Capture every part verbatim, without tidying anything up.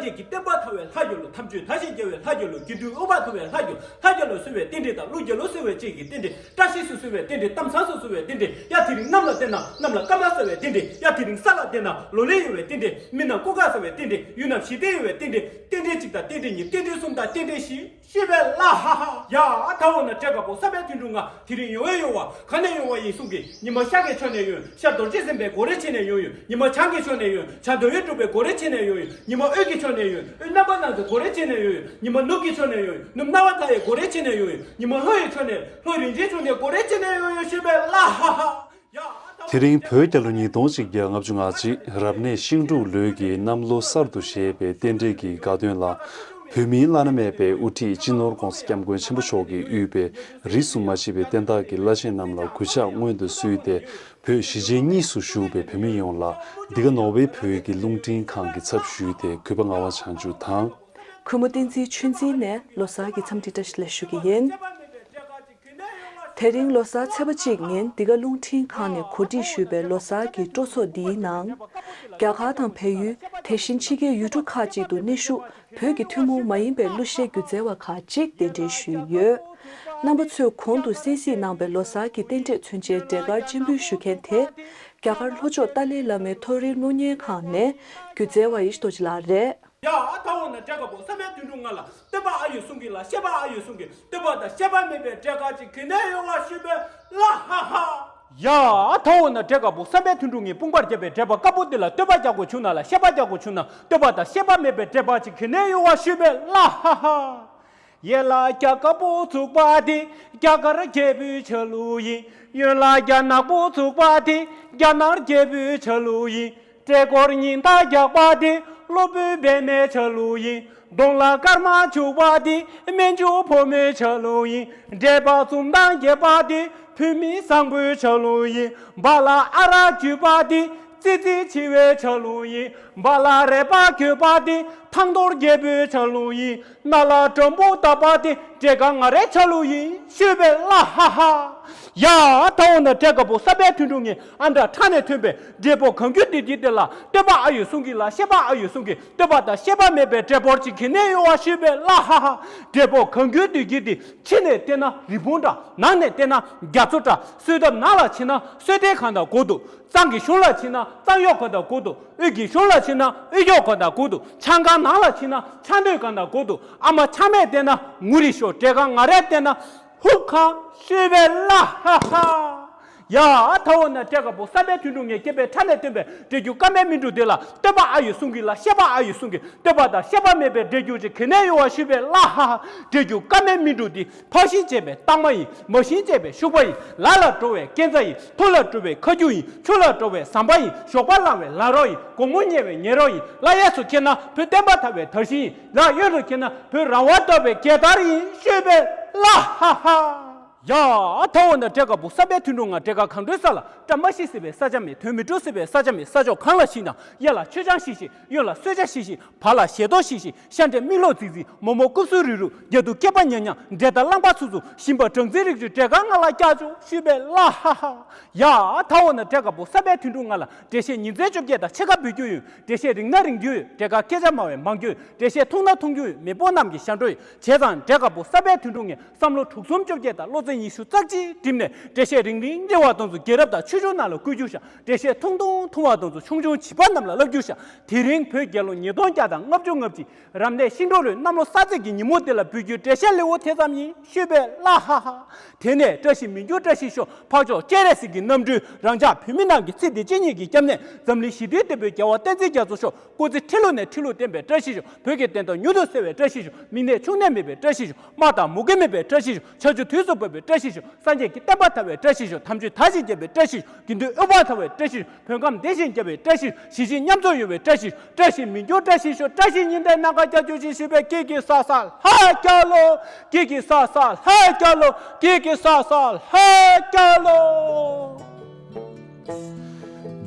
རྒྱལ་གྱི་བསྟན་པ་དར་བའི་ལྷ་རྒྱལ་ལོ། དམ་ཆོས་དར་ཞིང་རྒྱས་པའི་ལྷ་རྒྱལ་ལོ། དགེ་འདུན་དབུ་འཕང་མཐོ་བའི་ལྷ་རྒྱལ་ལོ། ལྷ་རྒྱལ་ལོ་གསོལ་བའི་རྟེན་འབྲེལ་དང་། ཀླུ་རྒྱལ་ལོ་གསོལ་བའི་རྟེན་འབྲེལ། བཀྲ་ཤིས་སུ་གསོལ་བའི་རྟེན་འབྲེལ། གཏམ་བཟང་སུ་གསོལ་བའི་རྟེན་འབྲེལ། ཡ། དེ་རིང་གནམ་ལ་བལྟས་ན་གནམ་ལ་སྐར་མ་གསལ་བའི་རྟེན་འབྲེལ། ཡ། དེ་རིང་ས་ལ་བལྟས་ན་ལོ་ལེགས་ཡོང་བའི་རྟེན་འབྲེལ། མི་རྣམས་སྐུ་ཁམས་བཟང་བའི་རྟེན་འབྲེལ། ཡུལ་རྣམས་ཞི་བདེ་ཡོང་བའི་རྟེན་འབྲེལ། རྟེན་འབྲེལ་གཅིག་དང་རྟེན་འབྲེལ་གཉིས། རྟེན་འབྲེལ་གསུམ་དང་རྟེན་འབྲེལ་བཞི། ཞུས་པས་ལ་ཧ་ཧ། ཡ། ད་འོ་ན་འདྲེ་དཀར་པོ་བསམ་པའི་དོན་གྲུབ་ང་དེ་རིང་ཡོང་བས་ཡོང་བ། ག་ནས་ཡོང་བ་ཡིན་གསུང་གི། ཉི་མ་ཤར་གྱི་ཕྱོགས་ནས་ཡོང་། ཤར་རྡོ་རྗེ་སེམས་དཔའི་སྒོ་རེ་ཕྱེ་ནས་ཡོང་ཡོད། ཉི་མ་བྱང་གི་ཕྱོགས་ནས་ཡོང་། བྱང་འདོད་ཡོན་གྲུབ་པའི་སྒོ་རེ་ཕྱེ་ནས་ཡོང་ཡོད། ཉི་མ་དབུས་ཀྱི་ཕྱོགས་ནས་ཡོང་། དབུས་རྣམ་པར་སྣང་མཛད་སྒོ་རེ་ཕྱེ་ནས་ཡོང་ཡོད། ཉི་མ་ནུབ་ཀྱི་ཕྱོགས་ནས་ཡོང་། ནུབ་སྣང་བ་མཐའ་ཡས་སྒོ་རེ་ཕྱེ་ནས་ཡོང་ཡོད། ཉི་མ་ལྷོ་ཡི་ཕྱོགས་ནས། ལྷོ་རིན་ཆེན་ཕྱོགས་ནས་སྒོ་རེ་ཕྱེ་ནས་ཡོང་ཡོད། ཞུས་པས་ལ་ཧ་ཧ། ཡ། དེ་རིང་བོད་རྒྱལ་ལོ་ཉིས་སྟོང་གཅིག་བརྒྱ་ལྔ་བཅུ་ང་གཅིག་རབ་གནས་ཤིང་འབྲུག་ལོའི་གི་གནམ་ལོ་གསར་དུ་བཞད་པའི་རྟེན་འབྲེལ་གྱི་དགའ་སྟོན་ལ། བོད་མིའི་བླ་ན་མེད་པའི་དབུ་ཁྲིད་སྤྱི་ནོར་༸གོང་ས་༸སྐྱབས་མགོན་ཆེན་པོ་མཆོག་གིས་དབུས་པའི་རིས་སུ་མ་ཆད་པའི་བསྟན་བདག་གི་བླ་ཆེན་རྣམས་ལ་གུས་ཕྱག་སྔོན་དུ་གསོལ་ཏེ། བོད་གཞིས་བྱེས་གཉིས་སུ་བཞུགས་པའི་བོད་མི་ཡོངས་ལ་འདི་ག་ནོར་ཝེ་བོད་ཀྱི་རླུང་འཕྲིན་ཁང་གི་ཚབ་ཞུས་ཏེ་གུས་པ་ངག་དབང་བྱང་ཆུབ་དང་། གུས་མོ་བསྟན་འཛིན་ཆོས་འཛིན་ནས་ལོ་གསར་གྱི་འཚམས་འདྲི་བཀྲ་ཤིས་བདེ་ལེགས་ཞུ་གི་ཡིན། དེ་རིང་ལོ་གསར་ཚེས་པ་གཅིག་ཉིན་འདི་ག་རླུང་འཕྲིན་ཁང་ནས་གོ་སྒྲིག་ཞུས་པའི་ལོ་གསར་གྱི་སྤྲོ་ཚོགས་འདིའི་ནང་། རྒྱ་གར་དང་བལ་ཡུལ། དེ་བཞིན་ཕྱི་རྒྱལ་ཡུལ་གྲུ་ཁག་ཅིག་ཏུ་གནས་བཞུགས་བོད་ཀྱི་ཐུན་མོང་མ་ཡིན་པའི་གླུ་གཞས་སྒྱུ་རྩལ་བ་ཁག་ཅིག་གདན་འདྲེན་ཞུས་ཡོད། རྣམ་པ་ཚོས་གོང་དུ་གསན་གཟིགས་གནང་བའི་ལོ་གསར་གྱི་རྟེན་འབྲེལ་མཚོན་ཆའི་འབྲས་དཀར་སྤྱན་འབུལ་ཞུ་མཁན་དེ། རྒྱ་གར་ལྷོ་ཕྱོགས་ཏཱ་ལའི་བླ་མའི་མཐོ་རིམ་སློབ་གཉེར་ཁང་ནས་སྒྱུ་རྩལ་བ་ཡེ་ཤེས་རྡོ་རྗེ་ལགས་རེད། ཡ། ད་འོ་ན་འདྲེ་དཀར་པོ་བསམ་པའི་དོན་གྲུབ་ང་ལ། བསྟོད་པ་ཨ་ཡོད་གསུང་གི་ལ། བཤད་པ་ཨ་ཡོད་གསུང་གི། བསྟོད་པ་དང་བཤད་པ་མེད་པའི་འདྲེ་དཀར་ཅིག་ག་ནས་ཡོང་བ་ཞུས་པས་ལ་ཧ་ཧ། ཡ། ད་འོ་ན་འདྲེ་དཀར་པོ་བསམ་པའི་དོན་གྲུབ་ངས་དཔུང་པར་བརྒྱབ་པའི་འདྲེ་དཀར་པོ་འདི་ལ། བསྟོད་པ་རྒྱག་དགོས་བྱུང་ན་ལ། བཤད་པ་རྒྱག་དགོས་བྱུང་ན། བསྟོད་པ་དང་བཤད་པ་མེད་པའི་འདྲེ་དཀར་ཅིག་ག་ནས་ཡོང་བ་ཞུས་པས་ལ་ཧ་ཧ། ཡ། ལ་རྒྱ་དཀར་པོ་ཚུགས་པ་དེ་རྒྱ་གར་རྒྱལ་པོའི་ཆ་ལུགས་ཡིན། གཡོན་ལ་རྒྱ་ནག་པོ་ཚུགས་པ་དེ་རྒྱ་ནག་རྒྱལ་པོའི་ཆ་ལུགས་ཡིན། སྐྲས་སྐོར་ཉི་ཟླ་རྒྱག་པ་དེ་སློབ་དཔོན་པདྨའི་ཆ་ལུགས་ཡིན། གདོང་ལ་སྐར་མ་བྱུག་པ་དེ་སྨན་ཆུང་ཕོ་མོའི་ཆ་ལུགས་ཡིན། འདྲེ་དཔའ་འཛུམ་མདངས་རྒྱས་པ་དེ་བུད་མེད་བཟང་པོའི་ཆ་ལུགས་ཡིན། བ་ལ་ཨ་ར་འཇུས་པ་དེ་ཙི་ཙི་བྱི་བའི་ཆ་ལུགས་ཡིན། བ་ལ་རལ་པ་གྱོན་པ་དེ་ཐང་གཏོར་རྒྱལ་པོའི་ཆ་ལུགས་ཡིན། སྣ་ལ་སྒྲོམ་བུ་བཏགས་པ་དེ་འདྲེ་དཀར་ང་རའི་ཆ་ལུགས་ཡིན་ཞུས་པས་ལ་ཧ་ཧ། ཡ། ད་འོ་ན་འདྲེ་དཀར་པོ་བསམ་པའི་དོན་གྲུབ་ངས་ཨ་འདྲ་ཁྲ་ནས་ཐོན་པའི་འདྲེ་པོ་གང་རྒྱུད་འདི་འདི་དེ་ལ། བསྟོད་པ་ཨ་ཡོད་གསུང་གི་ལ། བཤད་པ་ཨ་ཡོད་གསུང་གི། བསྟོད་པ་དང་བཤད་པ་མེད་པའི་འདྲེ་པོ་ཅིག་ག་ནས་ཡོང་བ་ཞུས་པས་ལ་ཧ་ཧ། འདྲེ་པོ་གང་རྒྱུད་འདི་འདི་དེ་ཕྱི་ནས་བལྟས་ན་རི་བོང་འདྲ། ནང་ནས་བལྟས་ན་རྒྱ་མཚོ་འདྲ། གསོལ་ཐབ་ནང་ལ་ཕྱིན་ན་གསོལ་ཐབ་གང་དང་གོ་འདུག་གཙང་གི་གཞུང་ལ་ཕྱིན་ན་གཙང་གཡོག་གང་དང་གོ་འདུག་དབུས་ཀྱི་གཞུང་ལ་ཕྱིན་ན་དབུས་གཡོག་གང་དང་གོ་འདུག་ཆང་ཁང་ནང་ལ་ཕྱིན་ན་ཆང་སྣོད་གང་དང་གོ་འདུག་ཨ་མ་ཆང་མེད་བསྟན་ན་ངུ་རེ་ཤོག་འདྲེ་དཀར་ང་རེ་བསྟན་ན་ཧུབ་ཁ་ཤོད་པའི་ལ་ཧ་ཧ། ཡ། ད་འོ་ན་འདྲེ་དཀར་པོ་བསམ་པའི་དོན་གྲུབ་ངས་སྐྱེས་པའི་ཁྲ་ནས་བཏོན་པའི་འདྲེ་རྒྱུག་ཀ་མའི་སྨིན་དྲུག་དེ་ལ། བསྟོད་པ་ཨ་ཡོད་གསུང་གི་ལ། བཤད་པ་ཨ་ཡོད་གསུང་གི། བསྟོད་པ་དང་བཤད་པ་མེད་པའི་འདྲེ་རྒྱུག་ཅིག་ག་ནས་ཡོང་བ་ཞུས་པས་ལ་ཧ་ཧ། འདྲེ་རྒྱུག་ཀ་མའི་སྨིན་དྲུག་དེ། ཕར་ཞིང་བཅད་པའི་རྟགས་མ་ཡིན། མར་ཞིང་བཅད་པའི་ཤུག་པ་ཡིན། ལ་ལ་འགྲོ་བའི་སྐས་འཛེག་ཡིན། ཐུར་ལ་འགྲོ་བའི་ཁ་རྒྱུག་ཡིན། ཆུ་ལ་འགྲོ་བའི་ཟམ་པ་ཡིན། ཞོགས་པ་ལངས་བའི་ལ་རོགས་ཡིན། དགོང་མོ་ཉལ་བའི་ཉལ་རོགས་ཡིན། ལ་གཡས་སུ་འཁྱེར་ན་བོད་བསྟན་པ་དར་བའི་དར་ཤིང་ཡིན། ལ་གཡོན་དུ་འཁྱེར་ན་བོད་རང་དབང་དར་བའི་རྒྱལ་དར་ཡིན་ཞུས་པས་ལ་ཧ་ཧ། ཡ། ད་འོ་ན་འདྲེ་དཀར་པོ་བསམ་པའི་དོན་གྲུབ་ང་འདྲེ་དཀར་གང་འདྲའི་ས་ལ། བཀྲ་མ་ཤིས་སྲིད་པའི་ས་ཆ་མེད། དོན་མི་འགྲུབ་སྲིད་པའི་ས་ཆ་མེད། ས་ཕྱོགས་གང་ལ་ཞིག་ན། གཡས་ལ་མཆོད་ཆང་ཞིག་བཞེས། གཡོན་ལ་གསོལ་ཇ་ཞིག་བཞེས། བར་ལ་ཞལ་ཏོག་ཞིག་བཞེས། ཤ་འདྲེ་མིག་ལོག་ཙིག་ཙིག་མོག་མོག་རྐུབ་སུ་རུག་རུག་འགྱོད་དུ་སྐེད་པ་ཉག་ཉག་འདྲེ་དང་གླང་པ་ཚུགས་ཚུགས། ཞིམ་པ་སྦྲང་རྩི་རིགས་རུས་འདྲེ་དཀར་ང་ལ་བཀྱག་ཆོག་ཞུས་པས་ལ་ཧ་ཧ། ཡ། ད་འོ་ན་འདྲེ་དཀར་པོ་བསམ་པའི་དོན་གྲུབ་ང་ལ། འགྲེལ་བཤད་ཉིན་མཚན་བཅོ་བརྒྱད་དང་ཕྱེད་ཀ་འབུལ་རྒྱུ་ཡོད། འགྲེལ་བཤད་རིང་ན་རིང་རྒྱུ་ཡོད། འདྲེ་དཀར་སྐད་ཆ་སྨྲ་བའི་མང་རྒྱུ་ཡོད། འགྲེལ་བཤད་ཐུང་ན་ཐུང་རྒྱུ་ཡོད། མེས་པོ་རྣམས་ཀྱི་ཞབས་བྲོ་ཡོད། བྱས་ཙང་འདྲེ་དཀར་པོ་བསམ་པའི་དོན་གྲུབ་ངས་བསམ་བློ་དྲུག་གསུམ་བཅོ་བརྒྱད་དང་བློ་ཚོད་ཉི་ཤུ་རྩ་གཅིག་བསྒྲིམས་ནས། འགྲེལ་བཤད་རིང་རིང་རིང་བ་དེ་ཚོ་རྒྱལ་རབས་དང་ཆོས་འབྱུང་ནང་ལ་བཀོད་རྒྱུ་བཞག་འགྲེལ་བཤད་ཐུང་ཐུང་ཐུང་བ་དེ་ཚོ་ཆུང་ཆུང་བྱིས་པ་རྣམས་ལ་བསླབ་རྒྱུ་བཞག་དེ་རིང་བོད་རྒྱལ་ལོ་ཉིས་སྟོང་བརྒྱ་དང་ལྔ་བཅུ་ང་གཅིག་རབ་གནས་ཤིང་འབྲུག་ལོའི་གནམ་ལོ་གསར་ཚེས་ཀྱི་ཉིན་མོ་དེ་ལ་འབུལ་རྒྱུའི་འགྲེལ་བཤད་ལེའུ་དེ་ཙམ་ཡིན་ཞུས་པས་ལ་ཧ་ཧ། དེ་ནས་བཀྲ་ཤིས་མི་འགྱུར་བཀྲ་ཤིས་ཤོག་འཕགས་མཆོག་སྤྱན་རས་གཟིགས་ཀྱི་རྣམ་སྤྲུལ་རང་ཅག་བོད་མི་རྣམས་ཀྱི་ཚེ་འདི་ཆོས་ཉིད་ཀྱི་སྐྱབས་གནས་འཛམ་གླིང་ཞི་བདེའི་བདེན་པའི་རྒྱལ་བ་བསྟན་འཛིན་རྒྱ་མཚོ་ཤོག་སྐུ་ཚེ་ཁྲི་ལོ་ནས་ཁྲི་ལོ་བརྟན་པའི་བཀྲ་ཤིས་ཤོག་བོད་ཀྱི་བདེན་མཐའ་མྱུར་དུ་གསལ་བའི་བཀྲ་ཤིས་ཤོག་མིག་ནད་ཕྱུགས་ནད་མེད་པའི་བཀྲ་ཤིས་ཤོག་དམག་དང་མུ་གེ་མེད་པའི་བཀྲ་ཤིས་ཤོག་ཆར་ཆུ་དུས་སུ་བབས་པའི་བཀྲ་ཤིས་ཤོག་སངས་རྒྱས་ཀྱི་བསྟན་པ་དར་བའི་བཀྲ་ཤིས་ཤོག་དམ་ཆོས་དར་ཞིང་རྒྱས་པའི་བཀྲ་ཤིས་ཤོག་དགེ་འདུན་དབུ་འཕང་དར་བའི་བཀྲ་ཤིས་ཤོག་བོད་ཁམས་བདེ་ཞིང་རྒྱས་པའི་བཀྲ་ཤིས་ཤོག་གཞིས་བྱེས་མཉམ་འཛོམས་ཡོང་བའི་བཀྲ་ཤིས་ཤོག་བཀྲ་ཤིས་མི་འགྱུར་བཀྲ་ཤིས་ཤོག་བཀྲ་ཤིས་ཉི་ཟླའི་ནམ་མཁར་རྒྱ་ཁྱོན་ཞིག་ཞུས་པའི་ཀི་ཀི་ས་ས་ལྷ་རྒྱལ་ལོ། ཀི་ཀི་ས་ས་ལྷ་རྒྱལ་ལོ། ཀི་ཀི་ས་ས་ལྷ་རྒྱལ་ལོ།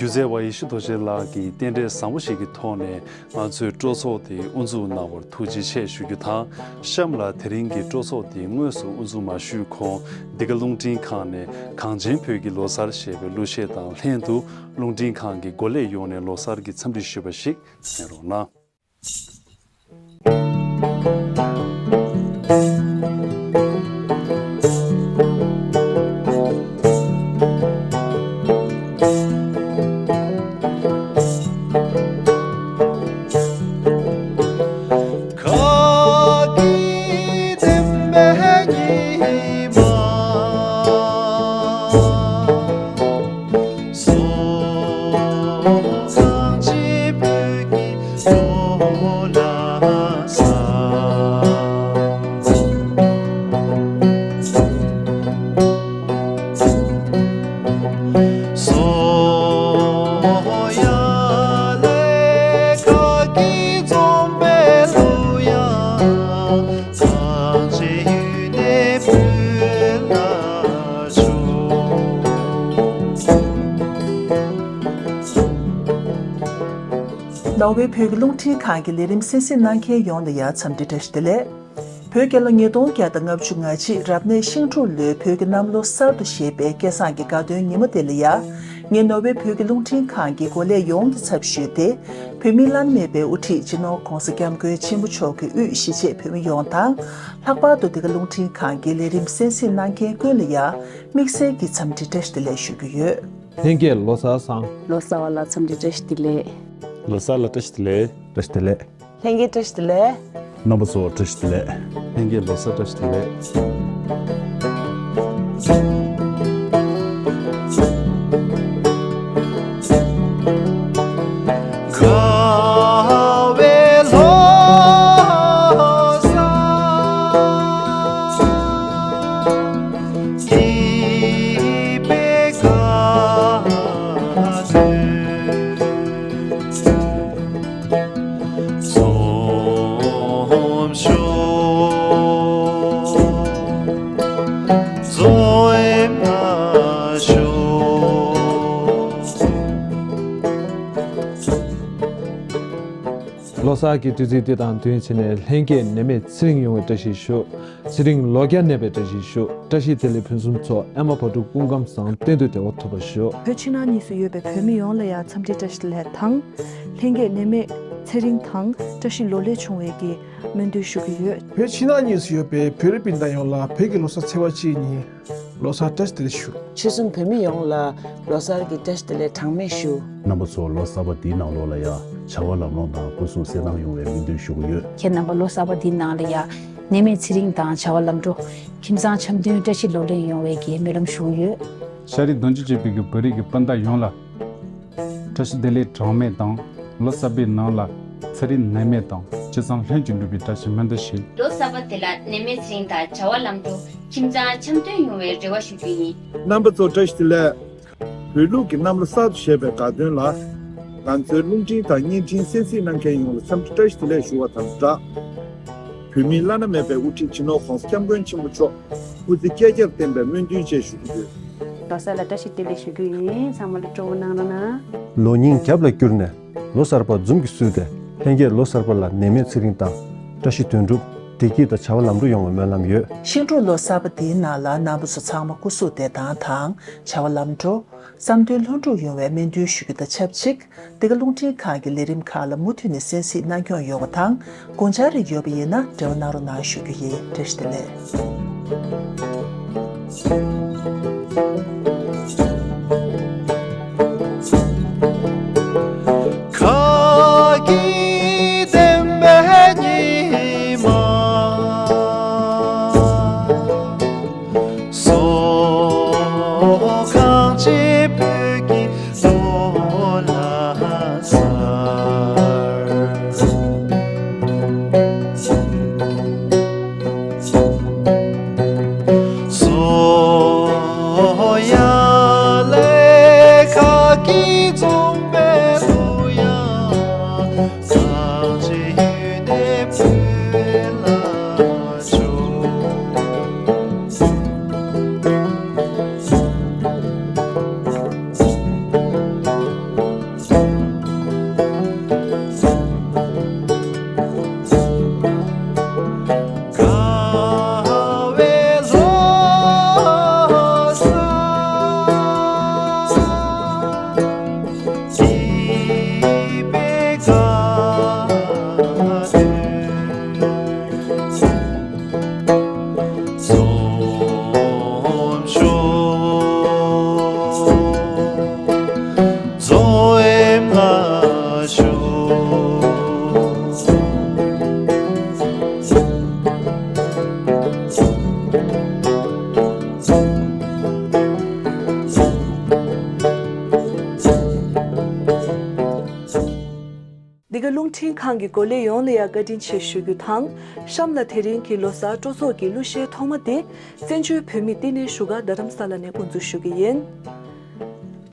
སྒྱུ་རྩལ་བ་ཡེ་ཤེས་རྡོ་རྗེ་ལགས་ཀྱིས་རྟེན་འབྲེལ་བཟང་པོ་ཞིག་གི་ཐོག་ནས་ང་ཚོའི་སྤྲོ་ཚོགས་དེ་དབུ་འཛུགས་གནང་བར་ཐུགས་རྗེ་ཆེ་ཞུ་རྒྱུ་དང་། གཤམ་ལ་དེ་རིང་གི་སྤྲོ་ཚོགས་དེ་དངོས་སུ་དབུ་འཛུགས་མ་ཞུས་གོང་། འདི་ག་རླུང་འཕྲིན་ཁང་ནས་གངས་ཅན་བོད་ཀྱི་ལོ་གསར་ཞེས་པའི་གླུ་གཞས་དང་ལྷན་དུ། རླུང་འཕྲིན་ཁང་གི་འགོ་ལས་ཡོངས་ནས་ལོ་གསར་གྱི་འཚམས་འདྲི་ཞུས་པ་ཞིག་གསན་རོགས་གནང་། ནོར་ཝེ་བོད་ཀྱི་རླུང་འཕྲིན་ཁང་གི་ལས་རིམ་གསན་གཟིགས་གནང་མཁན་ཡོངས་ལ་ཡང་འཚམས་འདྲི་བཀྲ་ཤིས་བདེ་ལེགས། བོད་རྒྱལ་ལོ་ཉིས་སྟོང་བརྒྱ་དང་ལྔ་བཅུ་ང་གཅིག་རབ་གནས་ཤིང་འབྲུག་ལོའི་བོད་ཀྱི་གནམ་ལོ་གསར་དུ་བཞད་པའི་སྐལ་བཟང་གི་དགའ་སྟོན་ཉིན་མོ་དེ་ལ་ཡང་། ངས་ནོར་ཝེ་བོད་ཀྱི་རླུང་འཕྲིན་ཁང་གི་འགོ་ལས་ཡོངས་ཀྱི་ཚབ་ཞུས་ཏེ། བོད་མིའི་བླ་ན་མེད་པའི་དབུ་ཁྲིད་སྤྱི་ནོར་༧གོང་ས་༧སྐྱབས་མགོན་ཆེན་པོ་མཆོག་གི་དབུས་གཞིས་བྱེས་བོད་མི་ཡོངས་དང་། ལྷག་པར་དུ་འདི་ག་རླུང་འཕྲིན་ཁང་གི་ལས་རིམ་གསན་གཟིགས་གནང་མཁན་ཀུན་ལ་ཡང་དམིགས་བསལ་གྱི་འཚམས་འདྲི་བཀྲ་ཤིས་བདེ་ལེགས་ཞུ་རྒྱུ་ཡོད། ལྷན་རྒྱས་ལོ་གསར་བཟང་། ལོ་གསར་བ་ལ་འཚམས་འདྲི་བཀྲ་ཤིས་བདེ་ལེགས། ལོ་གསར་ལ་བཀྲ་ཤིས་བདེ་ལེགས། བཀྲ་ཤིས་བདེ་ལེགས། ལྷན་རྒྱས་བཀྲ་ཤིས་བདེ་ལེགས། རྣམ་པ་ཚོ་བཀྲ་ཤིས་བདེ་ལེགས། ལྷན་རྒྱས་ལོ་གསར་བཀྲ་ཤིས་བདེ་ལེགས། དགའ་བའི་ལོ་གསར། སྐྱིད་པའི་དགའ་སྟོན། འཛོམས་ཤོག་འཛོམས་མ་ཤོག་ལོ་གསར་གྱི་དུས་ཚིགས་འདི་དང་བསྟུན་བྱས་ནས་ལྷན་རྒྱས་ནད་མེད་ཚེ་རིང་ཡོང་བའི་བཀྲ་ཤིས་ཞུ། ཚེ་རིང་ལོ་བརྒྱ་གནས་པའི་བཀྲ་ཤིས་ཞུ། བཀྲ་ཤིས་བདེ་ལེགས་ཕུན་སུམ་ཚོགས། ཨ་མ་བག་དྲོ་སྐུ་ཁམས་བཟང་། གཏན་དུ་བདེ་བ་ཐོབ་པར་ཤོག་བོད་ཕྱི་ནང་གཉིས་སུ་ཡོད་པའི་བོད་མི་ཡོངས་ལ་ཡང་འཚམས་འདྲི་བཀྲ་ཤིས་བདེ་ལེགས་དང་། ལྷན་རྒྱས་ནད་མེད་ཚེ་རིང་དང་བཀྲ་ཤིས་ལོ་ལེགས་བྱུང་བའི་གི་སྨོན་འདུན་ཞུ་གི་ཡོད། བོད་ཕྱི་ནང་གཉིས་སུ་ཡོད་པའི་བོད་རིགས་སྤུན་ཟླ་ཡོངས་ལ་བོད་ཀྱི་ལོ་གསར་ཚེས་པ་གཅིག་ཉིན་ལོ་གསར་བཀྲ་ཤིས་བདེ་ལེགས་ཞུ། ཕྱི་གསུམ་བོད་མི་ཡོངས་ལ་ལོ་གསར་གྱི་བཀྲ་ཤིས་བདེ་ལེགས་གྲངས་མེད་ཞུ། རྣམ་པ་ཚོ་ལོ་གསར་པ་འདིའི་ནང་ལོགས་ལ་ཡང་བྱ་བ་ལམ་ལྷོང་དང་སྐུ་གཟུགས་གསལ་ཐང་ཡོང་བའི་སྨོན་འདུན་ཞུ་གི་ཡོད། ཁྱེད་རྣམ་པ་ལོ་གསར་པ་འདིའི་ནང་ལ་ཡང་ནད་མེད་ཚེ་རིང་དང་བྱ་བ་ལམ་འགྲོ། ཁྱིམ་ཚང་འཆམ་མཐུན་བཀྲ་ཤིས་ལོ་ལེགས་ཡོང་བའི་གི་སྨོན་ལམ་ཞུ་གི་ཡོད། ཤ་རུས་གདོང་རྒྱུད་གཅིག་པའི་གི་བོད་རིགས་ཀྱི་སྤུན་ཟླ་ཡོངས་ལ། བཀྲ་ཤིས་བདེ་ལེགས་གྲངས་མེད་དང་། ལོ་གསར་པའི་ནང་ལ་ཚེ་རིང་ནད་མེད་དང་ཇི་ཙམ་ལྷུན་གྱིས་འགྲུབ་པའི་བཀྲ་ཤིས་སྨོན་འདུན་ཞུ། ལོ་གསར་པ་དེ་ལ་ནད་མེད་ཚེ་རིང་དང་བྱ་བ་ལམ་འགྲོ། ཁྱིམ་ཚང་འཆམ་མཐུན་ཡོང་བའི་རེ་བ་ཞུ་རྒྱུ་ཡིན། རྣམ་པ་ཚོ་བཀྲ་ཤིས་བདེ་ལེགས། བོད་ལུགས་ཀྱི་གནམ་ལོ་གསར་དུ་བཞད་པའི་དགའ་སྟོན་ལ། ང་ཚོའི་རླུང་འཕྲིན་དང་བརྙན་འཕྲིན་གསན་གཟིགས་གནང་མཁན་ཡོངས་ལ་འཚམས་འདྲི་བཀྲ་ཤིས་བདེ་ལེགས་ཞུ་བ་དང་སྦྲགས། བོད་མིའི་བླ་ན་མེད་པའི་དབུ་ཁྲིད་སྤྱི་ནོར་༧གོང་ས་༧སྐྱབས་མགོན་ཆེན་པོ་མཆོག་སྐུ་ཚེ་བསྐལ་བརྒྱར་བརྟན་པའི་སྨོན་འདུན་བཅས་ཞུ་རྒྱུ་ཡོད། ལོ་གསར་ལ་བཀྲ་ཤིས་བདེ་ལེགས་ཞུ་རྒྱུ་ཡིན། ཚང་མ་ལ་སྤྲོ་བོ་གནང་རོགས་གནང་། ལོ་རྙིང་རྒྱབ་ལ་བསྐྱུར་ནས་ལོ་གསར་པ་འཛུམ་གྱིས་བསུས་ཏེ། ལྷན་རྒྱས་ལོ་གསར་པ་ལ་ནད་མེད་ཚེ་རིང་དང་བཀྲ་ཤིས་དོན་འགྲུབ། བདེ་སྐྱིད་དང་བྱ་བ་ལམ་འགྲོ་ཡོང་བའི་སྨོན་ལམ་ཡོད། ཤིང་འབྲུག་ལོ་གསར་པ་འདིའི་ནང་ལ་རྣམ་པ་ཚོ་ཚང་མ་སྐུ་གཟུགས་བདེ་ཐང་དང་བྱ་བ་ལམ་འགྲོ། བསམ་དོན་ལྷུན་གྲུབ་ཡོང་བའི་སྨོན་འདུན་ཞུ་རྒྱུ་དང་ཆབས་ཅིག་འདི་ག་རླུང་འཕྲིན་ཁང་གི་ལས་རིམ་ཁག་ལ་མུ་མཐུད་ནས་གསན་གཟིགས་གནང་སྐྱོང་ཡོང་བ་དང་། དགོངས་འཆར་རེ་ཡོད་པ་ཡིན་ན་འབྲེལ་བ་གནང་རོགས་གནང་ཞུ་རྒྱུ་ཡིན། བཀྲ་ཤིས་བདེ་ལེགས། རླུང་འཕྲིན་ཁང་གི་འགོ་ལས་ཡོངས་ལ་ཡང་བཀའ་དྲིན་ཆེ་ཞུ་རྒྱུ་དང་། གཤམ་ལ་དེ་རིང་གི་ལོ་གསར་སྤྲོ་ཚོགས་ཀྱི་གླུ་གཞས་ཐོག་མ་དེ་བཙན་བྱོལ་བོད་མིའི་བསྟི་གནས་བཞུགས་སྒར་རྡ་རམ་ས་ལ་ནས་དབུ་འཛུགས་ཞུ་གི་ཡིན།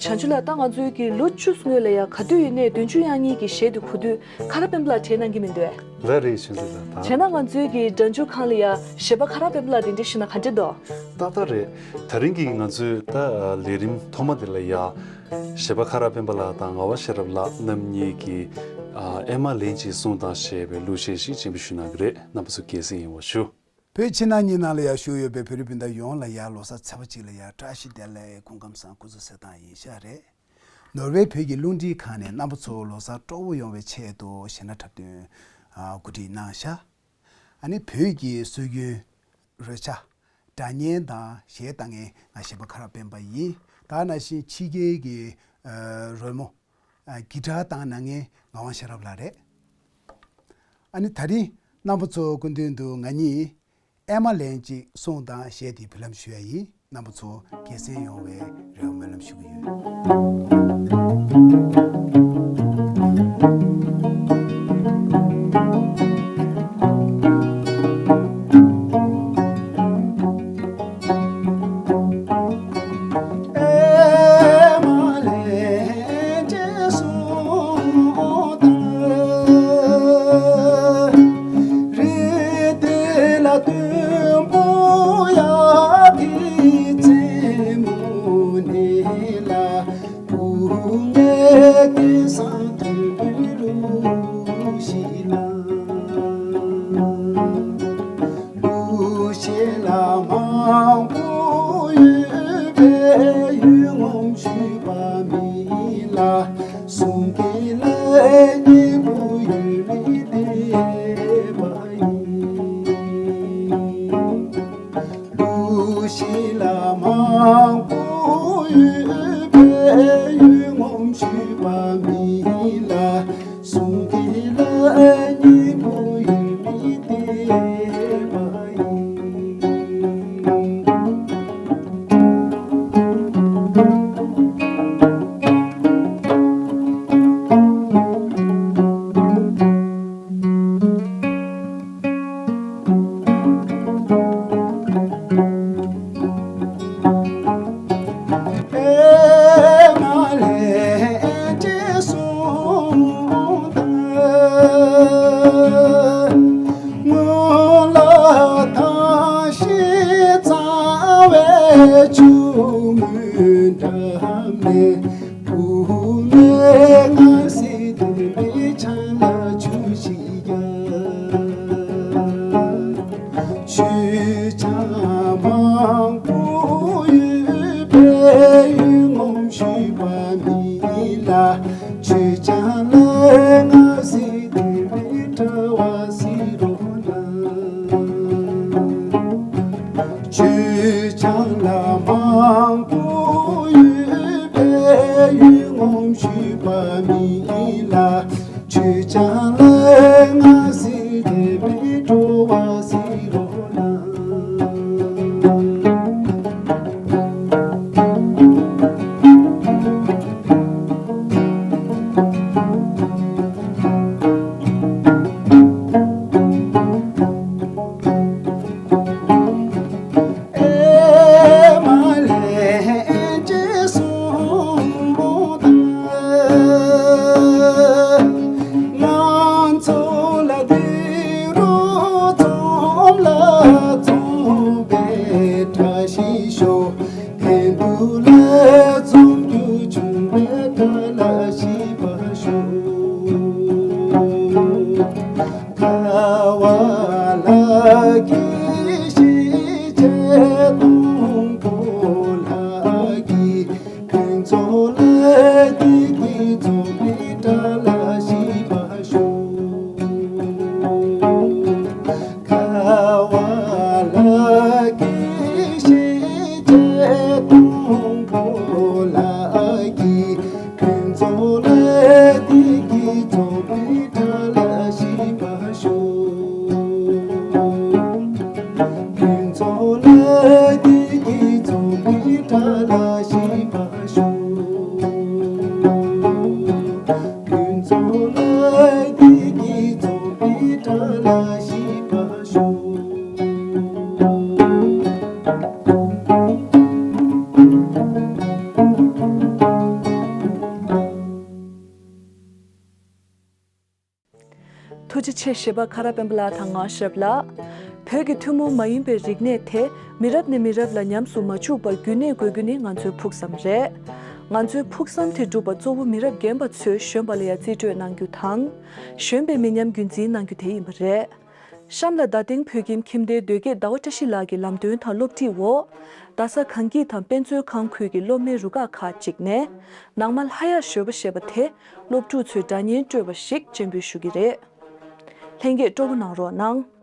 བྱང་ཆུབ་ལགས། ད་ང་ཚོའི་གི་ལོ་བཅུ་སྔོན་ལ་ཡང་ག་དུས་ཡིན་ནའི་བདུན་ཅུ་ཡང་གཉིས་ཀྱི་གཞས་དེ་གོ་དུས་ཁ་ར་སྤེན་པ་ལགས་གྲས་གནང་གི་མི་འདུག་ཨེ། ལགས་རེད། ཆུ་ཚོད་ལ་ད། བྱས་ན་ང་ཚོའི་གི་སྒྲ་འཇུག་ཁང་ལ་ཡང་གཞས་པ་ཁ་ར་སྤེན་པ་ལགས་དེ་འདྲ་ཞིག་ན་ག་འདྲ་འདུག་ཏག་ཏག་རེད། ད་རིང་གི་ང་ཚོའི་ད་ལས་རིམ་ཐོག་མ་དེ་ལ་ཡང་གཞས་པ་ཁ་ར་སྤེན་པ་ལགས་དང་ངག་དབང་ཤེས་རབ་ལགས་རྣམ་གཉིས་ཀྱིས་ཨ་ཨེ་མ་ལན་གཅིག་གསུངས་དང་ཞེས་པའི་གླུ་གཞས་ཤིག་སྤྱན་འབུལ་ཞུ་གནང་གི་རེད། རྣམ་པ་ཚོ་རྒྱལ་སྲས་ཡིན་པར་ཞུ། བོད་ཕྱི་ནང་གཉིས་ནང་ལ་ཡང་བཞུགས་ཡོད་པའི་བོད་རིགས་སྤུན་ཟླ་ཡོངས་ལ་ཡང་ལོ་གསར་ཚེས་པ་གཅིག་ལ་ཡང་བཀྲ་ཤིས་བདེ་ལེགས། སྐུ་ཁམས་བཟང་། སྐུ་གཟུགས་གསལ་ཐང་ཡིན་ཤག་རེད། ནོར་ཝེ་བོད་ཀྱི་རླུང་འཕྲིན་ཁང་ནས་རྣམ་པ་ཚོ་ལོ་གསར་སྤྲོ་བོ་ཡོང་བའི་ཆེད་དུ་གཞས་སྣ་འཁྲབ་སྟོན་ཨ་གོ་སྒྲིག་གནང་ཤག་ཨ་ནི་བོད་ཀྱི་སྲོལ་རྒྱུན་རོལ་ཆ། སྒྲ་སྙན་དང་གཞས་བཏང་མཁན་ང་གཞས་པ་ཁ་ར་སྤེན་པ་ཡིན། ད་ནང་བཞིན་ཕྱི་རྒྱལ་གྱི་ཨ་རོལ་མོ་ཨ་གི་ཊར་བཏང་གནང་མཁན་ངག་དབང་ཤེས་རབ་ལགས་རེད། ཨ་ནི་ད་རིང་རྣམ་པ་ཚོ་སྐུ་མདུན་དུ་ང་གཉིས་ཨེ་མ་ལན་གཅིག་གསུངས་དང་ཞེས་དེའི་འབུལ་ལམ་ཞུ་ཡ་ཡིན། རྣམ་པ་ཚོ་རྒྱལ་སྲས་ཡོང་བའི་རེ་བ་སྨོན་ལམ་ཞུ་གི་ཡོད། ཨེ་མ་ལན་གཅིག་གསུངས་དང་། རི་དེ་ལ་དུམ་བུ་ཡ་གི་རྩེ་མོ་ནས་ལ། བུ་ངའི་སྐལ་བཟང་དོན་གླུ་ཞིག་ལ། གླུ་གཞས་ལ་མང་པོ་ཡོད་པའི་ཡུལ་ངོམ་ཞུས་པ་མིན་ལ། གསུང་གི་ལ་སྙན་པོ་ཡོད་མི་བདེན་པ་ཡིན། གླུ་གཞས་ལ་མང་པོ་ཡོད་པའི་ཡུལ་ངོམ་ཞུས་པ་མིན་ལ། གསུང་གི་ལ་སྙན་པོ་ཡོད་མི་བདེན་པ་ཡིན། ཨེ་མ་ལན་གཅིག་གསུངས་དང་། སྔོན་ལ་ཐང་ཤིང་གཙང་བའི་ཆུ་མོའི་འགྲམ་ནས། བུ་མོས་ང་སྲིད་དེ་མི་ཆང་ལ་ཆུ་ཞིག་བརྒྱབ། ཆུ་ཆང་མང་པོ་ཡོད་པའི་ཡུལ་ངོམ་ཞུས་པ་མིན་ལ། ཆུ་ཆང་ལ་ང་སྲིད་དེ་མི་གྲྭ་བ་སྲིད་རོགས་གནང་། ཆུ་ཆང་ལ་མང་པོ་ཡོད་པའི་ཡུལ་ངོམ་ཞུས་པ་མིན་ལ། ཆུ་ཆང་ལ་ང་སྲིད་དེ་མི་གྲྭ་བ་སྲིད་རོགས་གནང་། ཨེ་མ་ལན་གཅིག་གསུངས་དང་། ང་ ཆེ་ཞེས་པ་ཁ་ར་སྤེན་པ་ལགས་དང་ང་ཞབས་ལགས། བོད་ཀྱི་ཐུན་མོང་མ་ཡིན་པའི་རིག་གནས་དེ་མི་རབས་ནས་མི་རབས་ལ་ཉམས་སུ་མ་འཇུག་པར་རྒྱུན་གནས་དགོས་རྒྱུ་ནི་ང་ཚོའི་ཕུགས་བསམ་རེད། ང་ཚོའི་ཕུགས་བསམ་དེ་སྒྲུབ་པར་གཙོ་བོ་མི་རབས་རྒན་པ་ཚོས་གཞོན་པ་ལ་ཡང་རྩིས་སྤྲོད་གནང་རྒྱུ་དང་། གཞོན་པའི་མི་ཉམས་རྒྱུན་འཛིན་གནང་རྒྱུ་དེ་ཡིན་པ་རེད། གཤམ་ལ་རྡ་སྟེང་བོད་ཁྱིམ་ཁྱིམ་སྡེའི་མདོ་སྐྱེས་ཟླ་བ་བཀྲ་ཤིས་ལགས་ཀྱི་ལམ་སྟོན་དང་སློབ་ཁྲིད་འོག་རྡ་ས་གངས་སྐྱིད་དང་དཔེ་མཛོད་ཁང་ཁུལ་གྱི་སློབ་མའི་རུ་ཁག་ཁག་ཅིག་ནས་ནང་མ་ལྷ་གཡག་བཞོ་པ་ཞེས་པ་དེ་སློབ་ཕྲུག་ཚོའི་སྒྲ་སྙན་སྤྲོད་པ་ཞིག་སྤྱན་འབུལ་ཞུ་གི་རེད། ལྷན་རྒྱས་སྤྲོ་པོ་གནང་རོགས་གནང་།